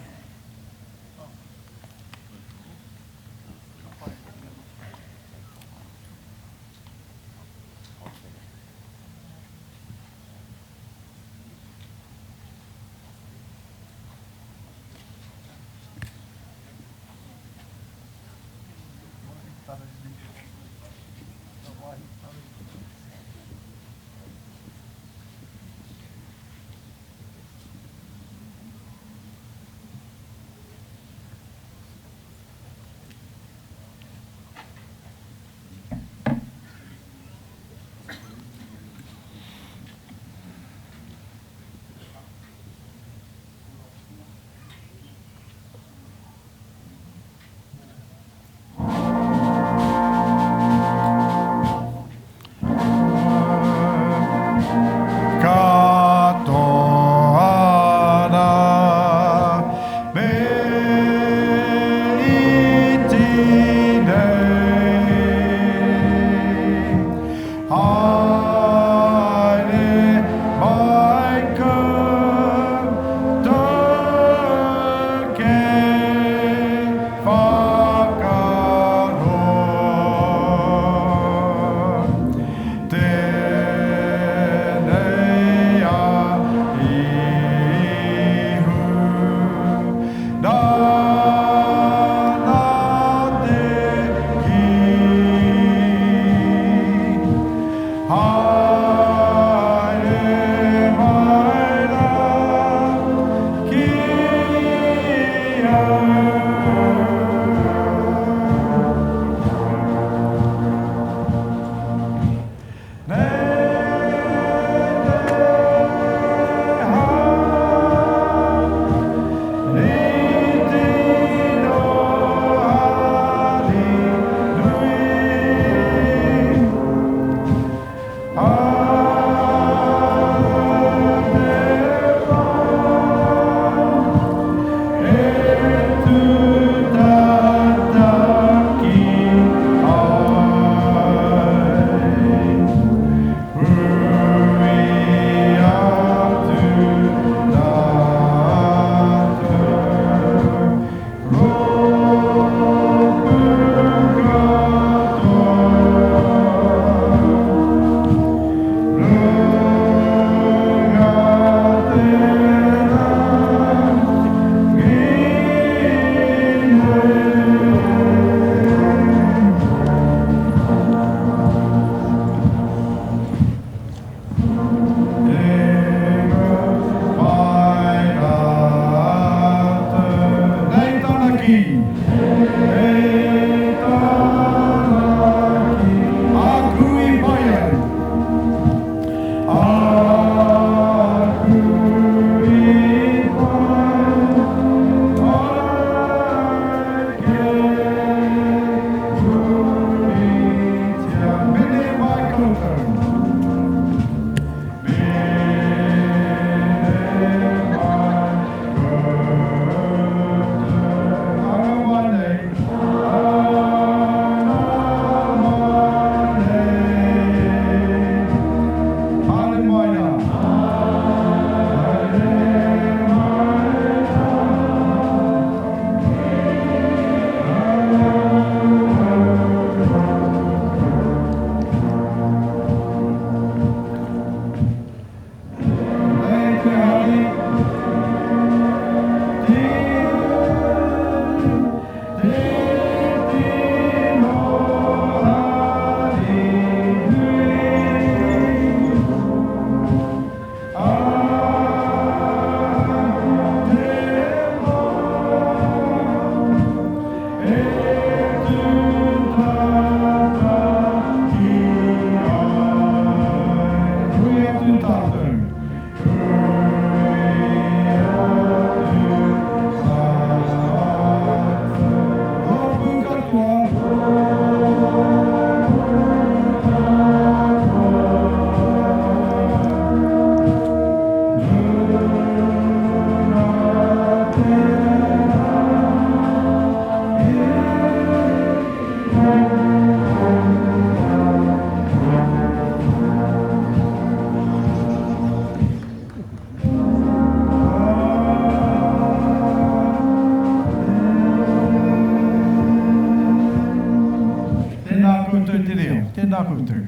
Tēnā koutou.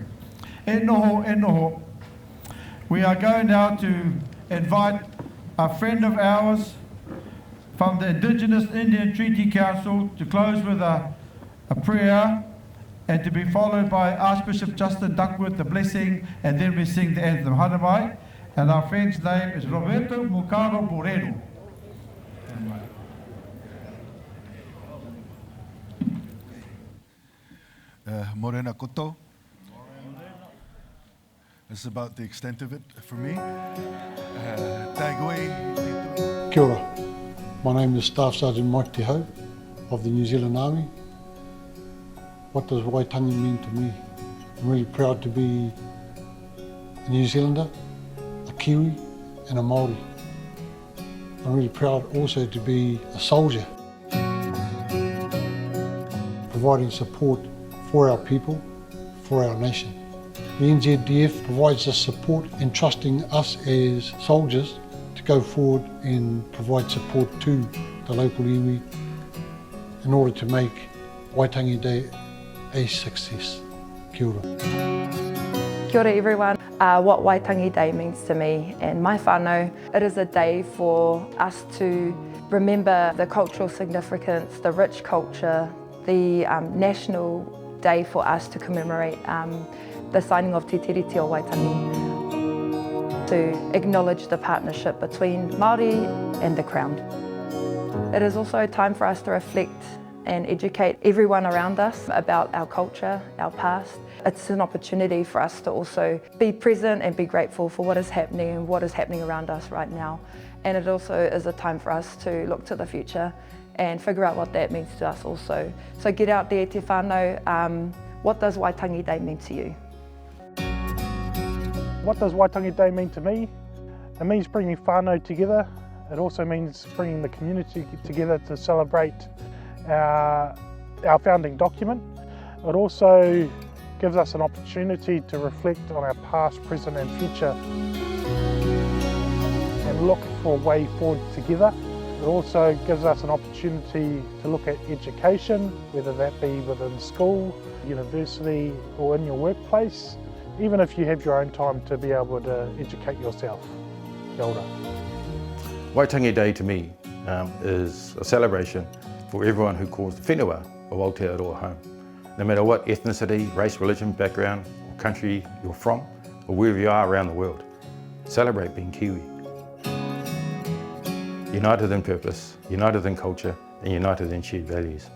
E noho, e noho. We are going now to invite a friend of ours from the Indigenous Indian Treaty Council to close with a, a prayer and to be followed by Archbishop Justin Duckworth, the blessing, and then we sing the anthem. Haere mai. And our friend's name is Roberto Mukaro Borrero. Uh, morena koutou. This is about the extent of it for me. Uh, Kia ora. My name is Staff Sergeant Mike Te Hau of the New Zealand Army. What does Waitangi mean to me? I'm really proud to be a New Zealander, a Kiwi and a Māori. I'm really proud also to be a soldier, providing support for our people, for our nation. The NZDF provides us support and trusting us as soldiers to go forward and provide support to the local iwi in order to make Waitangi Day a success. Kia ora. Kia ora everyone. Uh, what Waitangi Day means to me and my whānau, it is a day for us to remember the cultural significance, the rich culture, the um, national day for us to commemorate um, the signing of Te Tiriti o Waitangi, to acknowledge the partnership between Māori and the Crown. It is also a time for us to reflect and educate everyone around us about our culture, our past. It's an opportunity for us to also be present and be grateful for what is happening and what is happening around us right now. And it also is a time for us to look to the future and figure out what that means to us also. So get out there, te whānau, um, what does Waitangi Day mean to you? What does Waitangi Day mean to me? It means bringing whānau together. It also means bringing the community together to celebrate our, our founding document. It also gives us an opportunity to reflect on our past, present and future and look for a way forward together. It also gives us an opportunity to look at education, whether that be within school, university or in your workplace, even if you have your own time to be able to educate yourself. Kia ora. Waitangi Day to me um, is a celebration for everyone who calls the whenua of Aotearoa home. No matter what ethnicity, race, religion, background, or country you're from, or wherever you are around the world, celebrate being Kiwi. United in purpose, united in culture, and united in shared values.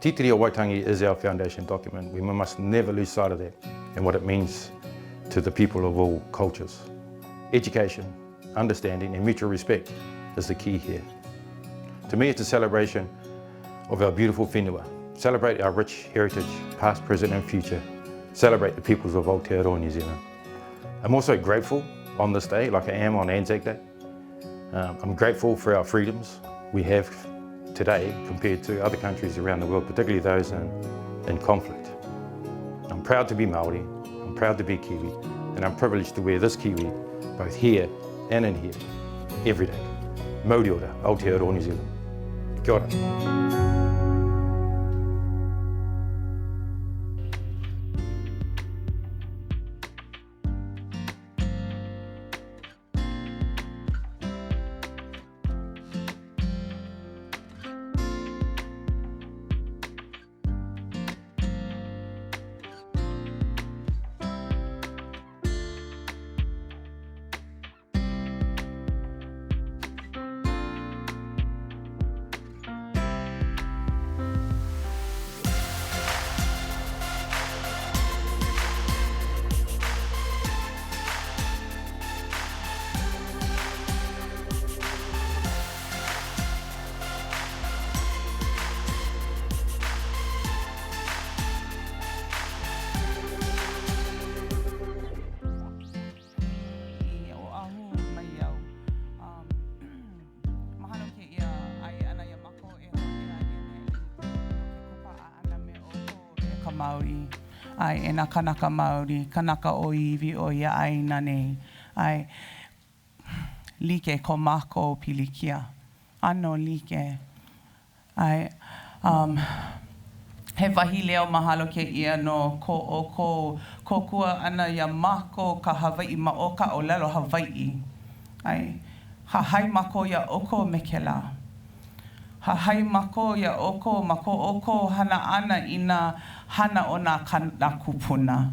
Titiri o Waitangi is our foundation document. We must never lose sight of that and what it means to the people of all cultures. Education, understanding and mutual respect is the key here. To me, it's a celebration of our beautiful whenua. Celebrate our rich heritage, past, present and future. Celebrate the peoples of Aotearoa New Zealand. I'm also grateful on this day, like I am on Anzac Day. Um, I'm grateful for our freedoms we have today compared to other countries around the world, particularly those in, in conflict. I'm proud to be Māori, I'm proud to be Kiwi, and I'm privileged to wear this Kiwi both here and in here every day. Mauri ora, Aotearoa New Zealand. Kia ora. I Oʻahu mai au. Um, mahalo kēia ʻae ʻana iā mākou e hōʻea i ʻaneʻi no ke kūpaʻa ʻana me ʻoukou e ka Maori. ʻAe, e nā Kanaka Maoli, Kanaka ʻŌiwi o ia ʻāina nei. ʻAe, like ko mākou pilikia. ʻAno like. ʻAe, um, he wahi leo mahalo kēia no ko ʻoukou kōkua ʻana iā mākou ka Hawaiʻi ma o ka ʻōlelo Hawaiʻi. ʻAe, hahai mākou iā ʻoukou me kēlā. Hahai mākou iā ʻoukou ma ko ʻoukou hana ʻana i nā hana o nā nā kūpuna,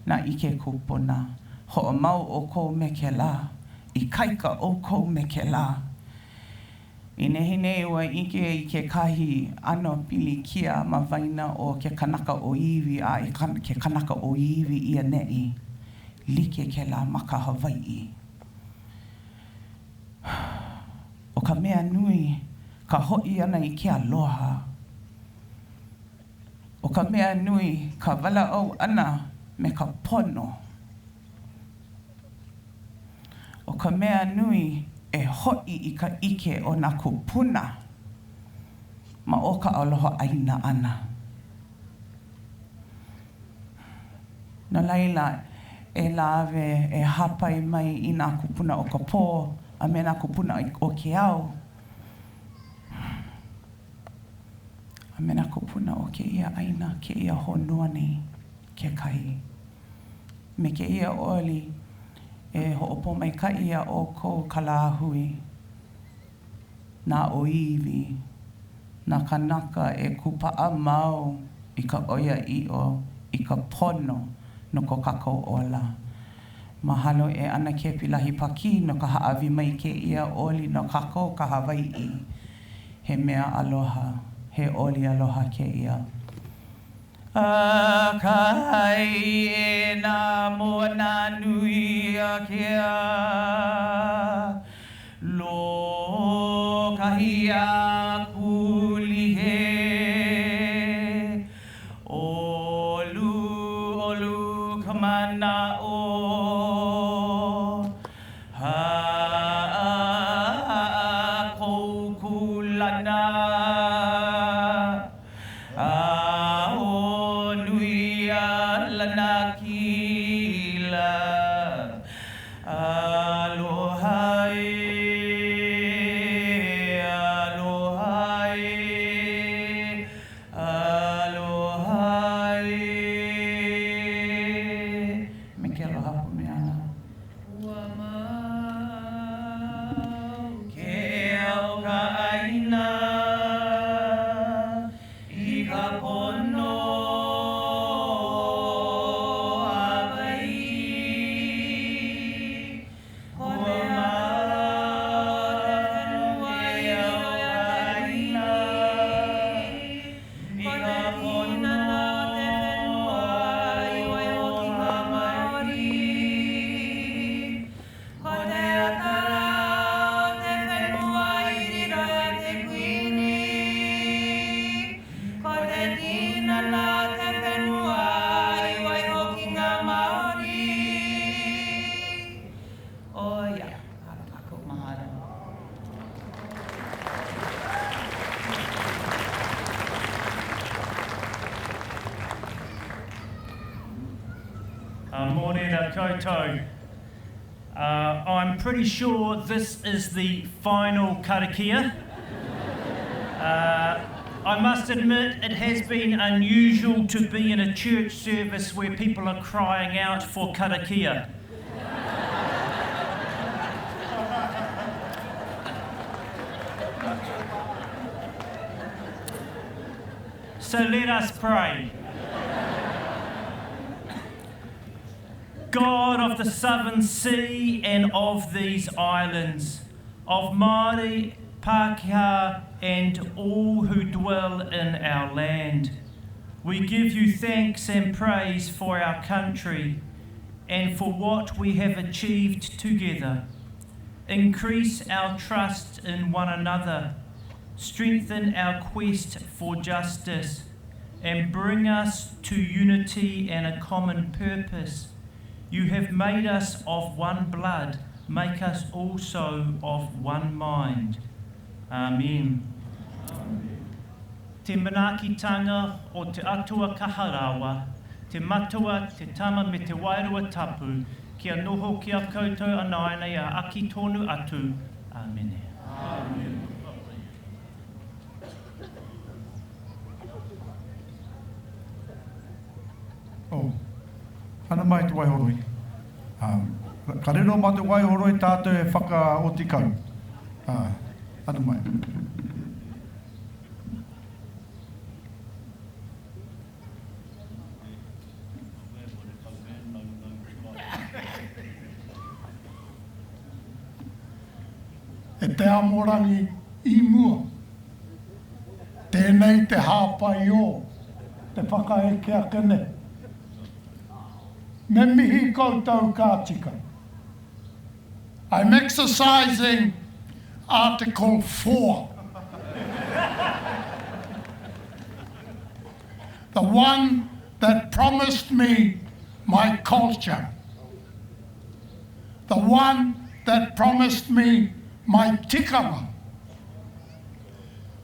nā ʻike kūpuna. Hoʻomau ʻoukou me kēlā. Ikaika ʻoukou me kēlā. I nehinei ua ʻike i kekahi ʻano pilikia ma waena o ke kanaka ʻōiwi a i ke kanaka ʻōiwi i ʻaneʻi. Like kēlā ma ka Hawaiʻi. ʻO ka mea nui ka hoʻi ʻana i ke aloha. ʻO ka mea nui ka walaʻau ʻana me ka pono. ʻO ka mea nui e hoʻi i ka ʻike o nā kūpuna ma o ka aloha ʻāina ʻana. No laila, e lawe, e hāpai mai i nā kūpuna o ka pō a me nā kūpuna o ke ao, a me nā kūpuna o kēia ʻāina, kēia honua nei kekahi. Me kēia oli, e hoʻopōmaikaʻi iā ʻoukou ka lāhui. nā ʻōiwi, nā kānaka e kūpaʻa mau i ka ʻoiaʻiʻo, i ka pono no ko kākou ola. Mahalo e ʻAnakē Pilahi Pākī no ka hāʻawi mai i kēia oli no kākou ka Hawaiʻi. He mea aloha, he oli aloha kēia. A kai e nā moana nui ākea, Lōkahi a Kūlihe, ʻOluʻolu ka manaʻo, Haʻahaʻa kou kūlana, A ʻo nui a lanakila. Aloha e, aloha e, aloha e. Me ke aloha puniana. Ua mau ke ea o ka ʻāina i ka pono Hawaiʻi. Ua mau ke ea o ka ʻāina i ka pono Hawaiʻi. Ko te atara o te whenua i riro i te Kuini. Ko te tinana o te whenua i waiho ki ngā Māori. Oh ia, ara kākou, mahalo. Mōrena koutou. I'm pretty sure this is the final karakia. I must admit it has been unusual to be in a church service where people are crying out for karakia. So let us pray. God of the southern sea and of these islands, of Māori, Pākehā and all who dwell in our land, we give you thanks and praise for our country and for what we have achieved together. Increase our trust in one another, strengthen our quest for justice, and bring us to unity and a common purpose. You have made us of one blood, make us also of one mind. Amen. Amen. Te manaakitanga o te Atua Kaha Rawa, te Matua, te Tama me te Wairua Tapu, kia noho ki a koutou anainei a aki tonu atu. Amene. Amen. Oh, ana mai te waihoroi. Um, ka riro ma te waihoroi tātou e whakaoti kau. Uh, ana mai. E te amorangi i mua. Tēnei te hāpai o te whakaeke ake nei. Me mihi koutou ka tika. I'm exercising Article 4. The one that promised me my culture. The one that promised me my tikanga.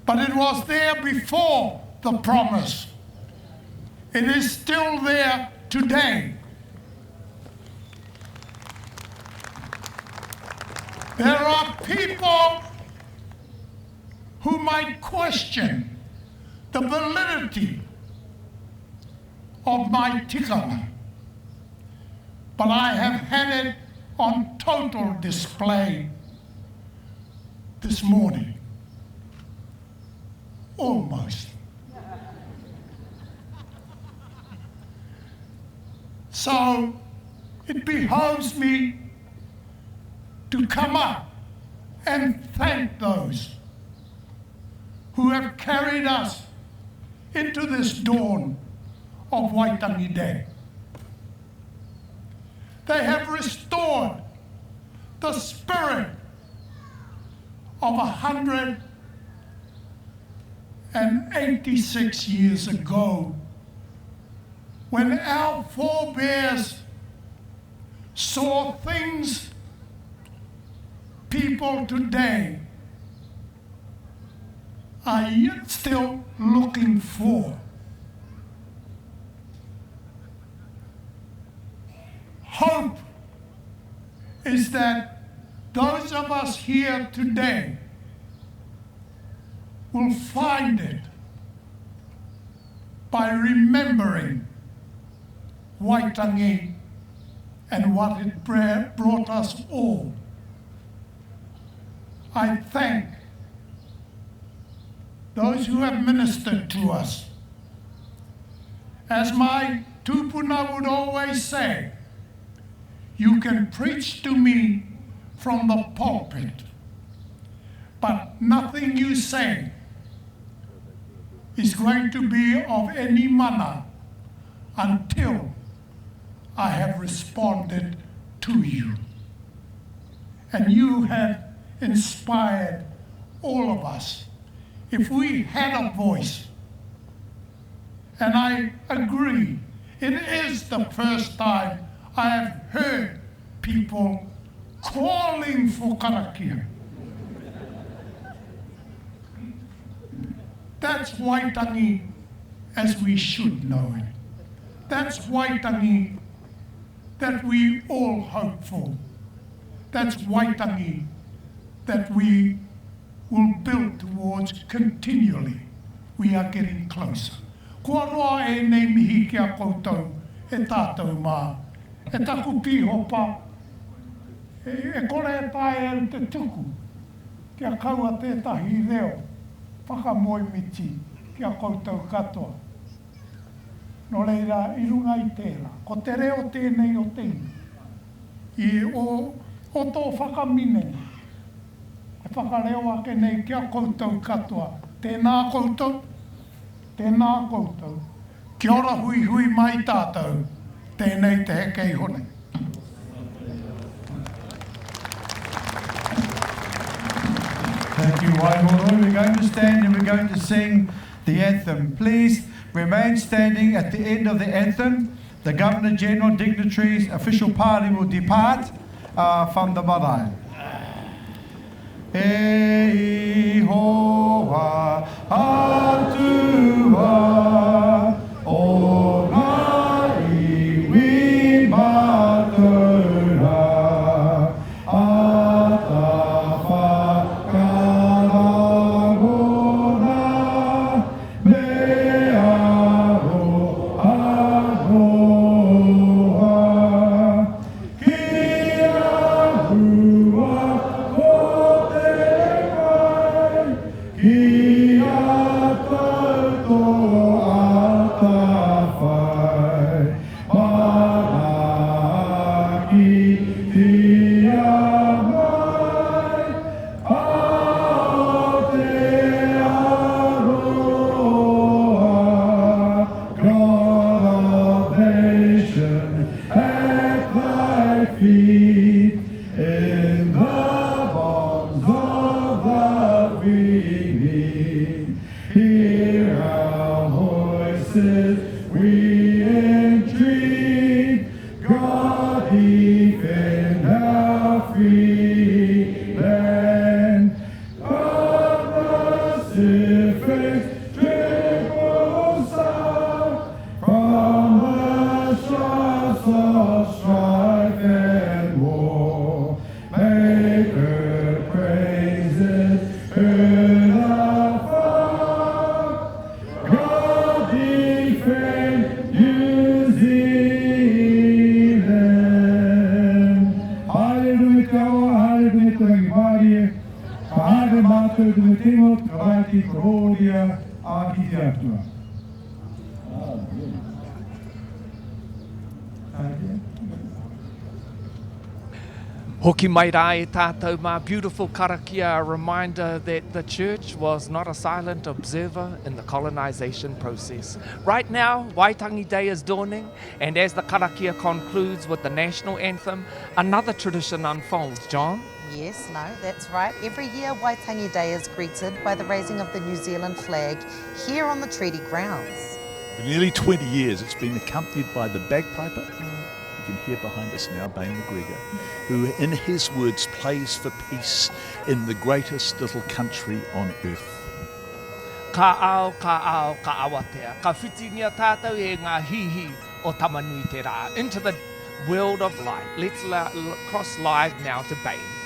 But it was there before the promise. It is still there today. There are people who might question the validity of my tikanga, but I have had it on total display this morning. Almost. So it behoves me to come up and thank those who have carried us into this dawn of Waitangi Day. They have restored the spirit of 186 years ago when our forebears saw things people today are yet still looking for. Hope is that those of us here today will find it by remembering Waitangi and what it brought us all. I thank those who have ministered to us. As my tupuna would always say, you can preach to me from the pulpit, but nothing you say is going to be of any mana until I have responded to you. And you have inspired all of us. If we had a voice, and I agree, it is the first time I have heard people calling for karakia. That's Waitangi as we should know it. That's Waitangi that we all hope for. That's Waitangi that we will build towards continually. We are getting closer. Kua roa ēnei mihi ki a koutou, e tātou mā. E taku pīhopa, e kore e taea e au te tuku kia kaua tētahi reo whakamoemiti ki a koutou katoa. Nō reira, i runga i tērā, ko te reo tēnei o te iwi, i o, o tō whakaminenga, e whakareo ake nei ki a koutou katoa, tēnā koutou, tēnā koutou, kia ora huihui mai tātou, tēnei te heke iho nei. Thank you, Waihoro. We're going to stand and we're going to sing the anthem. Please remain standing at the end of the anthem. The Governor General, dignitaries, official party will depart uh, from the marae. E ihowa atua o ngā iwi mātaura, āta whakarangona me aro aroha. Ki a hua ko te kai, ki a tau tō atawhai, manaakitia mai, Aotearoa, God of nations, at thy feet, in the bonds of love we meet. Hear our voices, we entreat. God defend our free land. The Pacific's triple sound from the shafts of strife and war. Make her praises heard afar. God defend New Zealand. Hallelujah te awa, hallelujah te rangimārie, ka haere mātou ki te tingo, te karaiti, te hōria, ā ki te Atua. Amen. Hoki mai rā e tātou mā, beautiful karakia, a reminder that the church was not a silent observer in the colonisation process. Right now, Waitangi Day is dawning, and as the karakia concludes with the national anthem, another tradition unfolds, John. Yes, no, that's right. Every year, Waitangi Day is greeted by the raising of the New Zealand flag here on the treaty grounds. For nearly 20 years, it's been accompanied by the bagpiper, you can hear behind us now, Bain McGregor, who, in his words, plays for peace in the greatest little country on earth. Ka ao, ka ao, ka awatea. Ka whitingia tātou e ngā hihi o Tamanui-te-rā. Into the world of light. Let's cross live now to Bain.